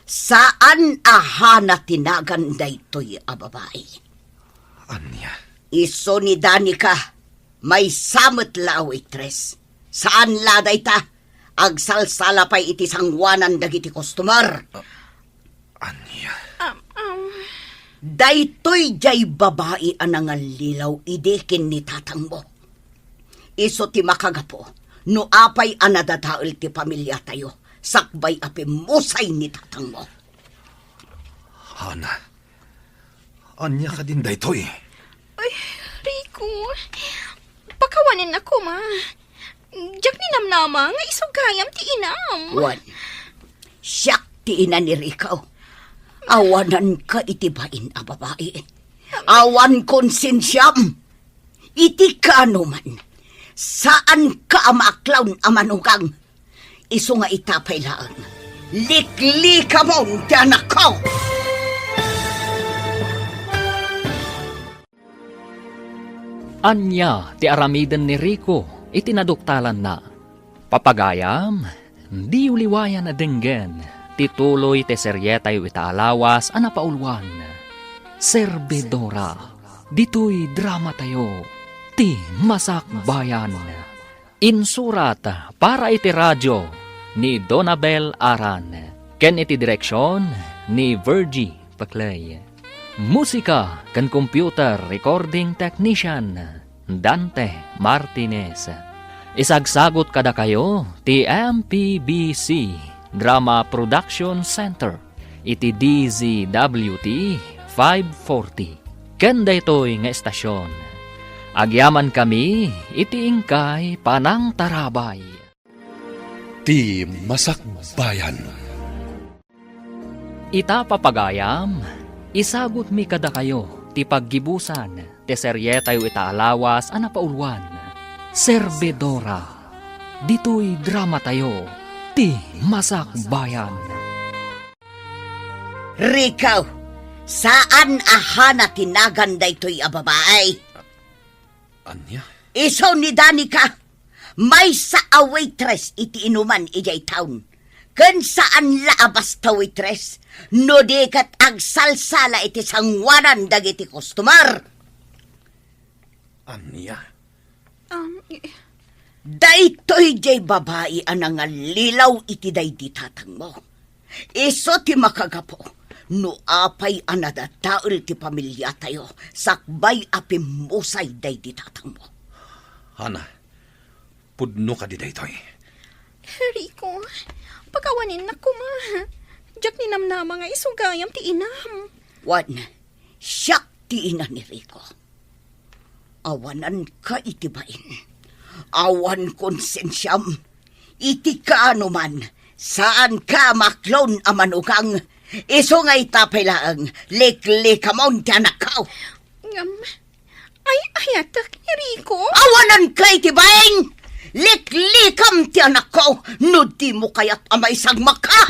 Saan a Hana ti nagan daytoy a babai. Ania? Isu ni Danica, maysa met la a waitress. Saan la dayta, agsalsala pay iti sangoanan dagiti customer. Ah, ania? Um, um. Daytoy diay babai a nangallilaw idi ken ni tatangmo. Isu ti makagapu no apay a nadadael ti pamiliatayo sakbay a pimmusay ni tatangmo. Hana, ania kadin daytoy? Ay, Rico, pakawanennak koma. Diak ninamnama nga isu gayam ti inam. Wen, siak ti ina ni Rico. Awananka iti bain a babai. Awan konsensiam. Iti kaanoman, saanka a maaklaw a manugang. Isu nga ita pay laeng, liklikamon ti anakko! Ania ti aramiden ni Rico iti naduktalanna? Papagayam, diyo liwayan a denggen. ti tuloy ti serietayo ita a lawas a napauluan, Servidora. Ditoy dramatayo, ti Masakbayan. Insurat para iti radio ni Donabel Aran, ken iti direksion ni Virgie Paclay. Musika ken computer recording technician, Dante Martinez. Isagsagut kadakayo ti M P B C Drama Production Center iti D Z W T five forty. Ken daytoy nga estasion, agyamankami iti inkay panangtarabay. Ti Masakbayan. Ita, papagayam, isagutmi kadakayo ti paggibusan ti serietayo ita a lawas a napauluan, Servidora. Ditoy dramatayo, ti Masakbayan. Rico, saan a Hana ti nagan daytoy a babai. Ania? Isu ni Danica, maysa a waitress iti inuman idiay town. Ken saan la a basta waitress, no di ket agsalsala iti sangoanan dagiti customer. Ania? Um, i- Daytoy diay babai a nangallilaw iti daydi tatangmo. Isu ti makagapu no apay a nadadael ti pamiliatayo sakbay a pimmusay daydi tatangmo. Hana, pudno kadi daytoy? Rico, pakawanennak koma. Diak ninamnama nga isu gayam ti inam. Wen, siak ti ina ni Rico. Awananka iti bain. Awan konsensiam. Iti kaano man, saanka a maklon a manugang. Isu nga ita pay laeng, liklikamon ti anakko. Ngem, ay-ayatek ni Rico. Awananka iti bain. Liklikam ti anakko no dimo kayat a maisagmakka.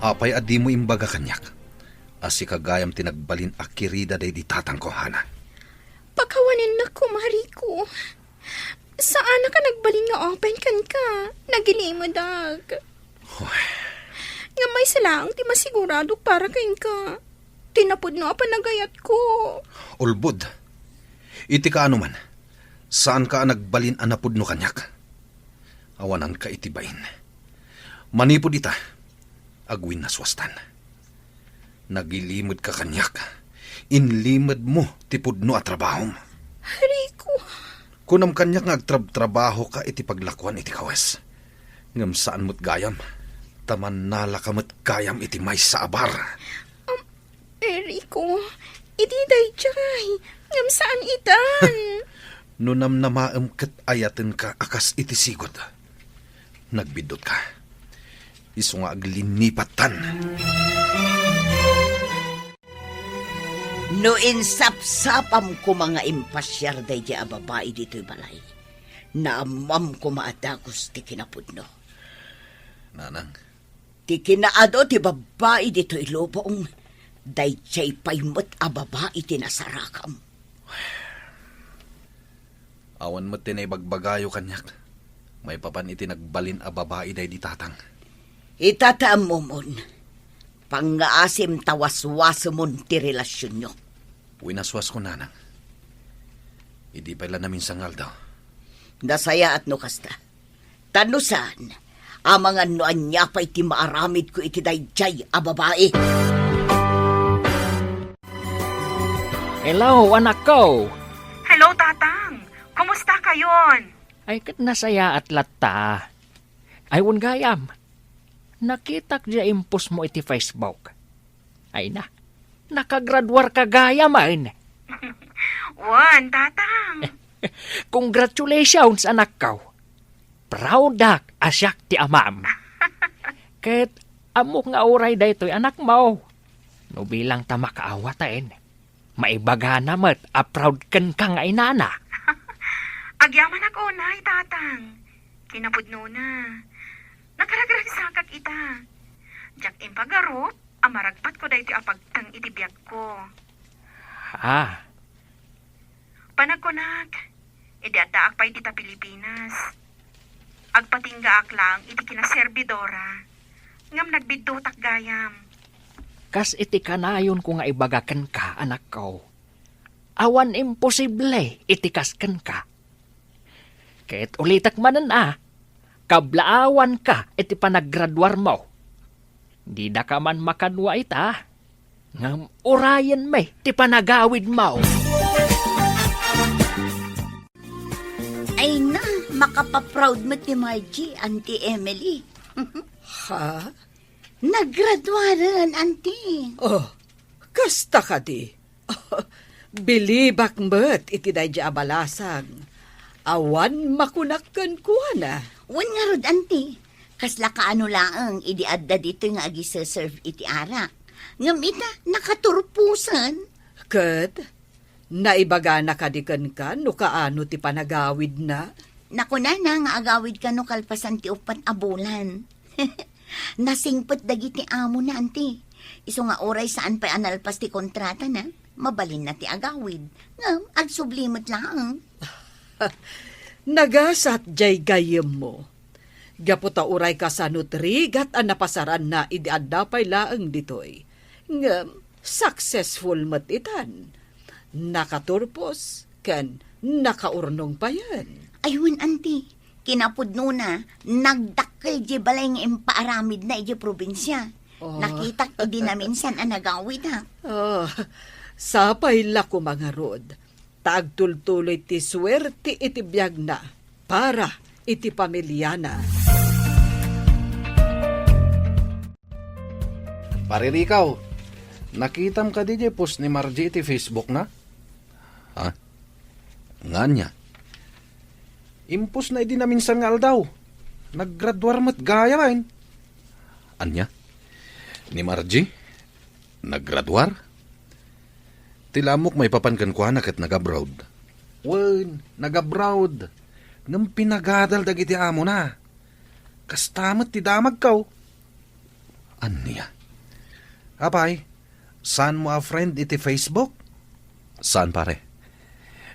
Apay a dimo imbaga kaniak a sika gayam ti nagbalin a kirida daydi tatangko, Hana? Pakawanennak koma, Rico. Saanak a nagbalin nga open kenka. Nagilimedak. Hoy. Ngem maysa laeng ti masiguradok para kenka. Ti napudno a panagayatko. Ulbod. Iti kaano man, saanka a nagbalin a napudno kaniak. Awananka iti bain. Manipud ita, agwinnasuastan. Nagilimedka kaniak. Inlimedmo ti pudno a trabahom. Rico. Kunam kaniak nga agtrabtrabahoka iti paglakuan iti kawes. Ngem saan met gayam, ta mannalaka met gayam iti maysa a bar. Um, Rico, idi daydiay, ngem saan itan. No namnamaem ket ayatenka a kas iti sigud, nagbiddutka. Isu nga aglinnipattan. No insapsapam koma nga impasiar daydiay a babai ditoy balay, naammam koma a dagus ti kinapudno. Nanang, ti kinaadu ti babbai ditoy lubong, daydiay pay met a babai ti nasarakam. Awan met ti naibagbagayo kaniak maipapan iti nagbalin a babai daydi tatang. Ita ti ammomon, pangngaasim ta waswasemon ti relasionyo. Winaswasko, nanang. Idi pay la naminsan nga aldaw. Nasayaat no kasta. Ta no saan, amangan no ania pay ti maaramidko iti daydiay a babai. Hello, anakko! Hello, Tatang! Kumusta kayon? Ay, ket nasayaat latta. Ay, wen gayam, nakitak diay impostmo iti Facebook. Ay na, nakagraduarka gayam, ay. Wen, Tatang. Congratulations, anakko. Proud-ak a siak ti amam. Ket ammok nga uray daytoy anakmo. No bilang ta makaawatan, maibagana met a proud kenka nga inana. Agyamanak unay, Tatang. Kinapudnona, nakaragragsakak ita. Diak impagarup a maragpatko daytoy a pagteng iti biagko. Ah. Panagkunak, idi addaak pay dita Pilipinas, Agpatinggaak laeng iti kinaserbidora, ngem nagbiddutak gayam. Kas iti kanayonko nga ibaga kenka, anakko, awan imposible iti kas kenka. Ket ulitek manen a, kablaawanka iti panaggraduarmo. Didaka man makadua ita, ngem urayenmi ti panagawidmo. Ay na, makapaproud met ti Margie, Auntie Emily. Ha? Naggraduaren, Auntie. Oh, kasta kadi? Bilibak met iti daydi a balasang. Awan makunak kenkuana. Wen ngarud, Auntie, kasla kaano laeng idi adda ditoy nga agiseserve iti arak. Ngem ita, nakaturposen. Ket, naibagana kadi kenka no kaano ti panagawidna? Nakunana nga agawid kano kalpasan ti uppat a bulan. Nasingpet dagiti amona, Auntie. Isu nga uray saan pay a nalpas ti kontratana, mabalinna ti agawid. Ngem agsubli met laeng. Nagasat jay gayyemmo. Gapu ta uray kasano't rigat a napasaranna idi adda pay laeng ditoy. Ngem successful met itan. Nakaturpos ken nakaurnong payen. Ay wen, Auntie, kinapudnona, nagdakkel di balay nga impaaramidna idiay probinsia. Oh. Nakitak idi naminsan a nagawid, ha? Oh, sapay la koma ngarud, ta agtultuloy ti suerte iti biagna para iti pamiliana. Pare Rico, nakitam kadi diay post ni Margie iti Facebook na? Ha? Ngania? Impostna idi naminsan nga aldaw. Naggraduar met gayamen. Ania? Ni Margie? Naggraduar? Ti lamok maipapan kenkuana ket nag-abroad. Wen, nag-abroad. Ngem pinagadal dagiti amona. Kasta met ti damagko. Ania? Apay, saanmo a friend iti Facebook? Saan, pare.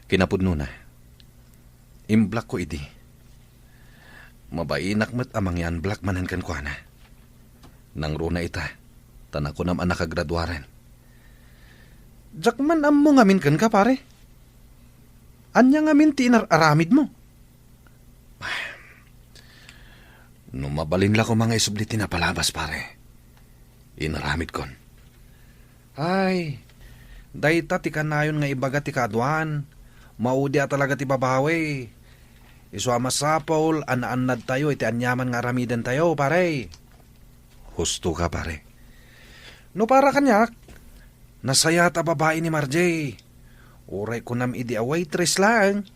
Kinapudnona, imblockko idi. Mabainak met a mangi-unblock manen kenkuana. Nangruna ita, ta nakunam a nakagraduaren. Diak man ammo ngamin kenka, pare. Ania ngamin ti inar-aramidmo? No mabalin la koma nga isubli ti napalabas, pare, inaramidkon. Ay, dayta ti kanayon nga ibaga ti kaaduan. Maudi a talaga ti babawi. Isu a masapul a naannadtayo iti aniaman nga aramidentayo, pare. Husto ka, pare. No para kaniak, nasayaat a babai ni Margie. Uray kunam idi a waitress laeng,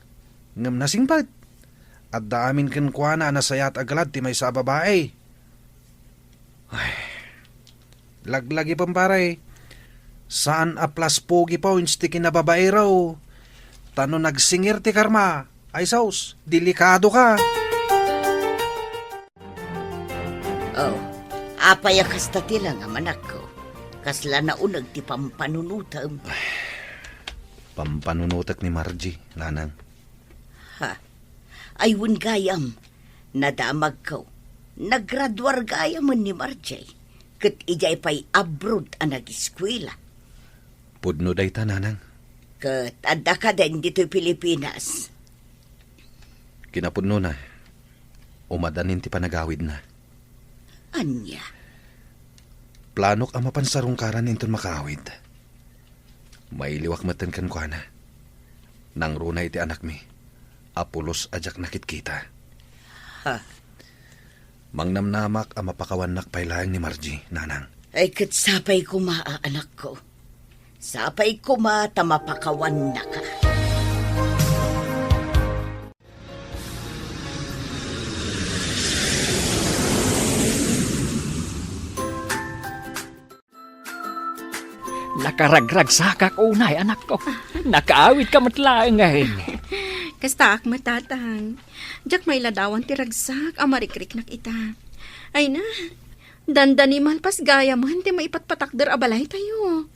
ngem nasingpet. Adda amin kenkuana a nasayaat a galad ti maysa a babai. Ay, laglagipem, pare. Saan a plus pogi points ti kinababairo. Ta no nagsingir ti karma, ay sus, delikado ka. Oh, apay a kasta ti langam, anakko? Kasla nauneg ti pampanunotem. Pampanunotek ni Margie, nanang. Ha? Ay, wen gayam, nadamagko. Naggraduar gayamen ni Margie, ket idiay pay abroad a nagiskuela. Pudno dayta, nanang. Ket adda kaden ditoy Pilipinas. Kinapudnona, umadanin ti panagawidna. Ania? Planok a mapan sarungkaran inton makaawid. Mailiwak metten kenkuana. Nangruna iti anakmi a pulos a diak nakitkita. Ha? Mangnamnamak a mapakawannak pay laeng ni Margie, nanang. Ay, ket sapay koma a, anakko. Sapay koma ta mapakawannaka. Nakaragragsakak unay, anakko. Nakaawidka met laengen. Kastaak met, Tatang. Diak mailadawan ti ragsak a marikriknak ita. Ay na, dandani malpas gayamen ti maipatpatakder a balaytayo.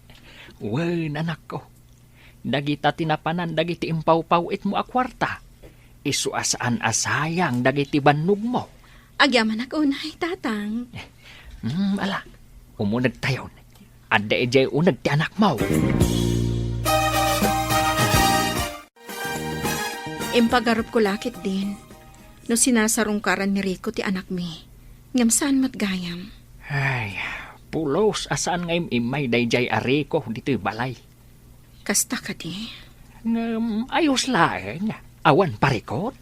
Wen, anakko. Dagita ti napanan dagiti impawpaw-itmo a kuarta. isu a saan a sayang dagiti bannogmo. Agyamanak unay, Tatang. Hmm, ala, umunegtayon. Adda idiay uneg ti anakmo. Impagarupko la ketdin no sinasarungkaran ni Rico ti anakmi, ngem saan met gayam. Ay, pulos a saan nga im-immay daydiay a Rico ditoy balay. Kasta kadi? Ngem ayos laeng, awan parikot.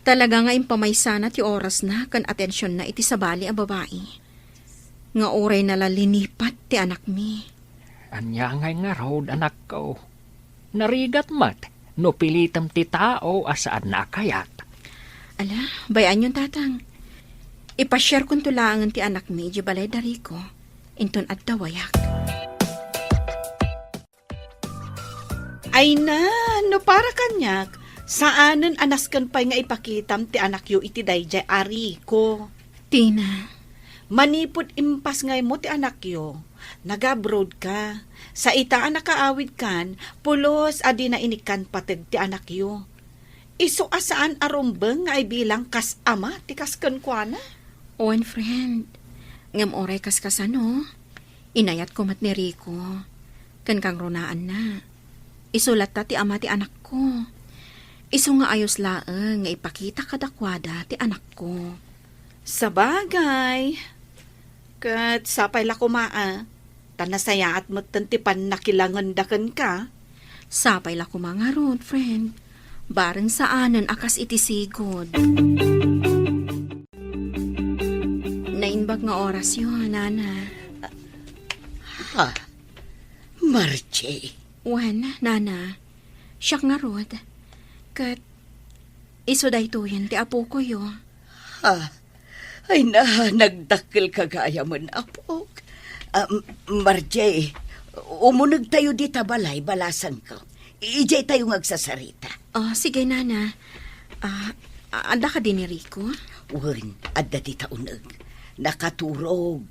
Talaga nga impamaysana ti orasna ken atensionna iti sabali a babai. Nga urayna la linipat ti anakmi. Ania ngay ngarud, anakko? Narigat met no pilitem ti tao a saanna a kayat. Ala, bay-anyon, Tatang. Ipasiarkonto laengen ti anakmi idiay balay da Rico. Inton adda wayak. Ay na, no para kaniak, saanen a nasken pay nga ipakitam ti anakyo iti daydiay a Rico. Tina. Manipud impasngaymo ti anakyo, nag-abroad ka. Sa ita a nakaawidkan, pulos a dina inikkan pateg ti anakyo. Isu a saan a rumbeng nga ibilang kas ama ti kas kenkuana. Wen, friend. Ngem uray kaskasano, inayatko met ni Rico ken kangrunaanna. Isu latta ti ama ti anakko. Isu nga ayos laeng nga ipakita kadakuada ti anakko. Sabagay, ket sapay la koma a, ta nasayaat metten ti pannakilangenda kenka. Sapay la koma ngarud, friend. Bareng saanen a kas iti sigud. Naimbag nga orasyo, Nana. Ha? Margie? Wen, Nana. Siak ngarud. Ket isu daytoyen ti apokoyo. Ha? Ay na, nagdakkel ka gayamen, apok. Ah, M-, Margie, umunegtayo dita balay, balasangko. Idiaytayo nga agsasarita. Oh, sige, Nana. Ah, a-, adda kadi ni Rico? Wen, adda dita uneg. Nakaturog.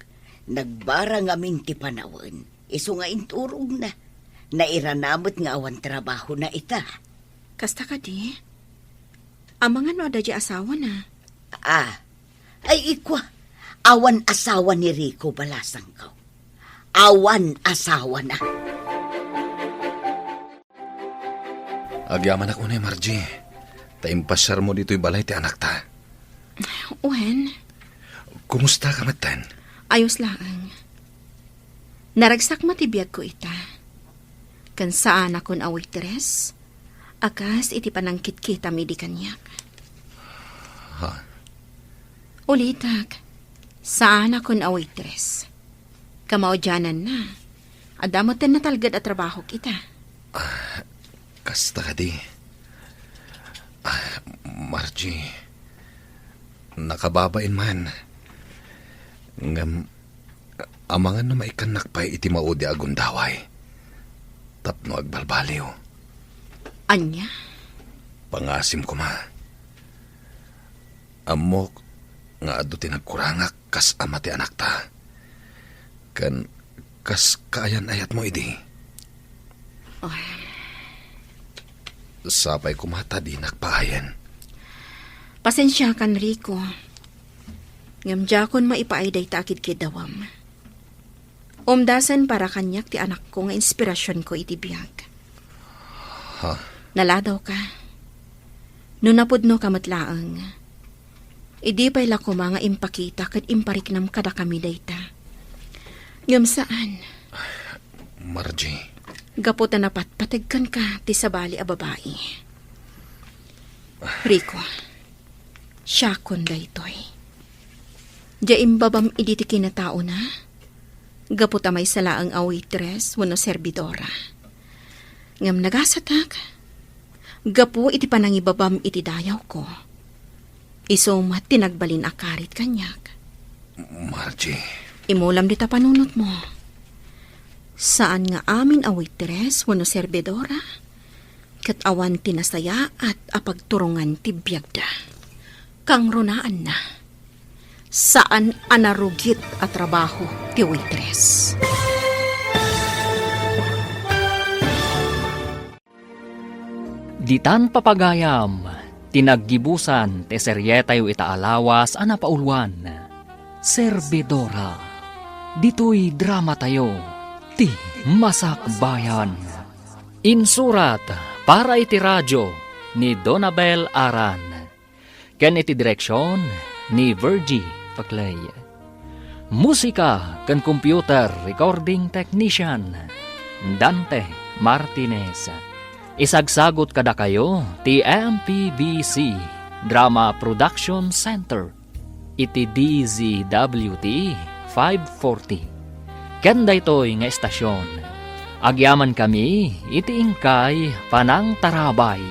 Nagbara ngamin ti panawen. Isu nga inturogna. Nairana met nga awan trabahona ita. Kasta kadi? Amangan no adda diay asawana? Ah, ay ikua, awan asawa ni Rico, balasangko. Awan asawana. Agyamanak unay, Margie, ta impasiarmo ditoy balay ti anakta. Wen? Kumusta ka metten? Ayos laeng. Naragsak met ti biagko ita. Ken saanakon a waitress, a kas iti panangkitkitami idi kaniak. Ha? Ulitek, saanakon a waitress. Kamaudiananna, adda metten natalged a trabahok ita. Ah, kasta kadi. Ah, Margie, nakababain man. Ngem, amangan no maikkannak pay iti maudi a gundaway tapno agbalbaliw. Ania? Pangasim koma. Ammok nga adu ti nagkurangak kas ama ti anakta. Ken kas kaayan-ayatmo idi. Oh. Sapay koma ta dinak paayen. Pasensiakan, Rico. Ngem diakon maipaay dayta a kidkiddawam. Umdasen para kaniak ti anakko nga inspirasionko iti biag. Ha? Naladawka. No napudnoka met laeng, idi pay la koma nga impakita ket impariknam kadakami dayta. Ngem saan. Margie. Gapu ta napatpateg kenka ti sabali a babai. Rico, siakon daytoy. Diay imbabam idi ti kinataona, gapu ta maysa laeng a waitress wenno serbidora. Ngem nagasatak, gapu iti panangibabam iti dayawko, isu met ti nagbalin a karit kaniak. Margie. Imulam dita panunotmo. Saan nga amin a waitress wenno serbidora, ket awan ti nasayaat a pagturongan ti biagda. Kangrunaanna, saan a narugit a trabaho ti waitress. Ditan papagayam, Ti naggibusan ti serietayo ita a lawas a napauluan, Servidora. Ditoy dramatayo, ti Masakbayan. Insurat para iti radio ni Donabel Aran, ken iti direksion ni Virgie Paclay. Musika ken computer recording technician, Dante Martinez. Isagsagut kadakayo ti M P B C Drama Production Center iti D Z W T five forty. Ken daytoy nga estasion, agyamankami iti inkay panangtarabay.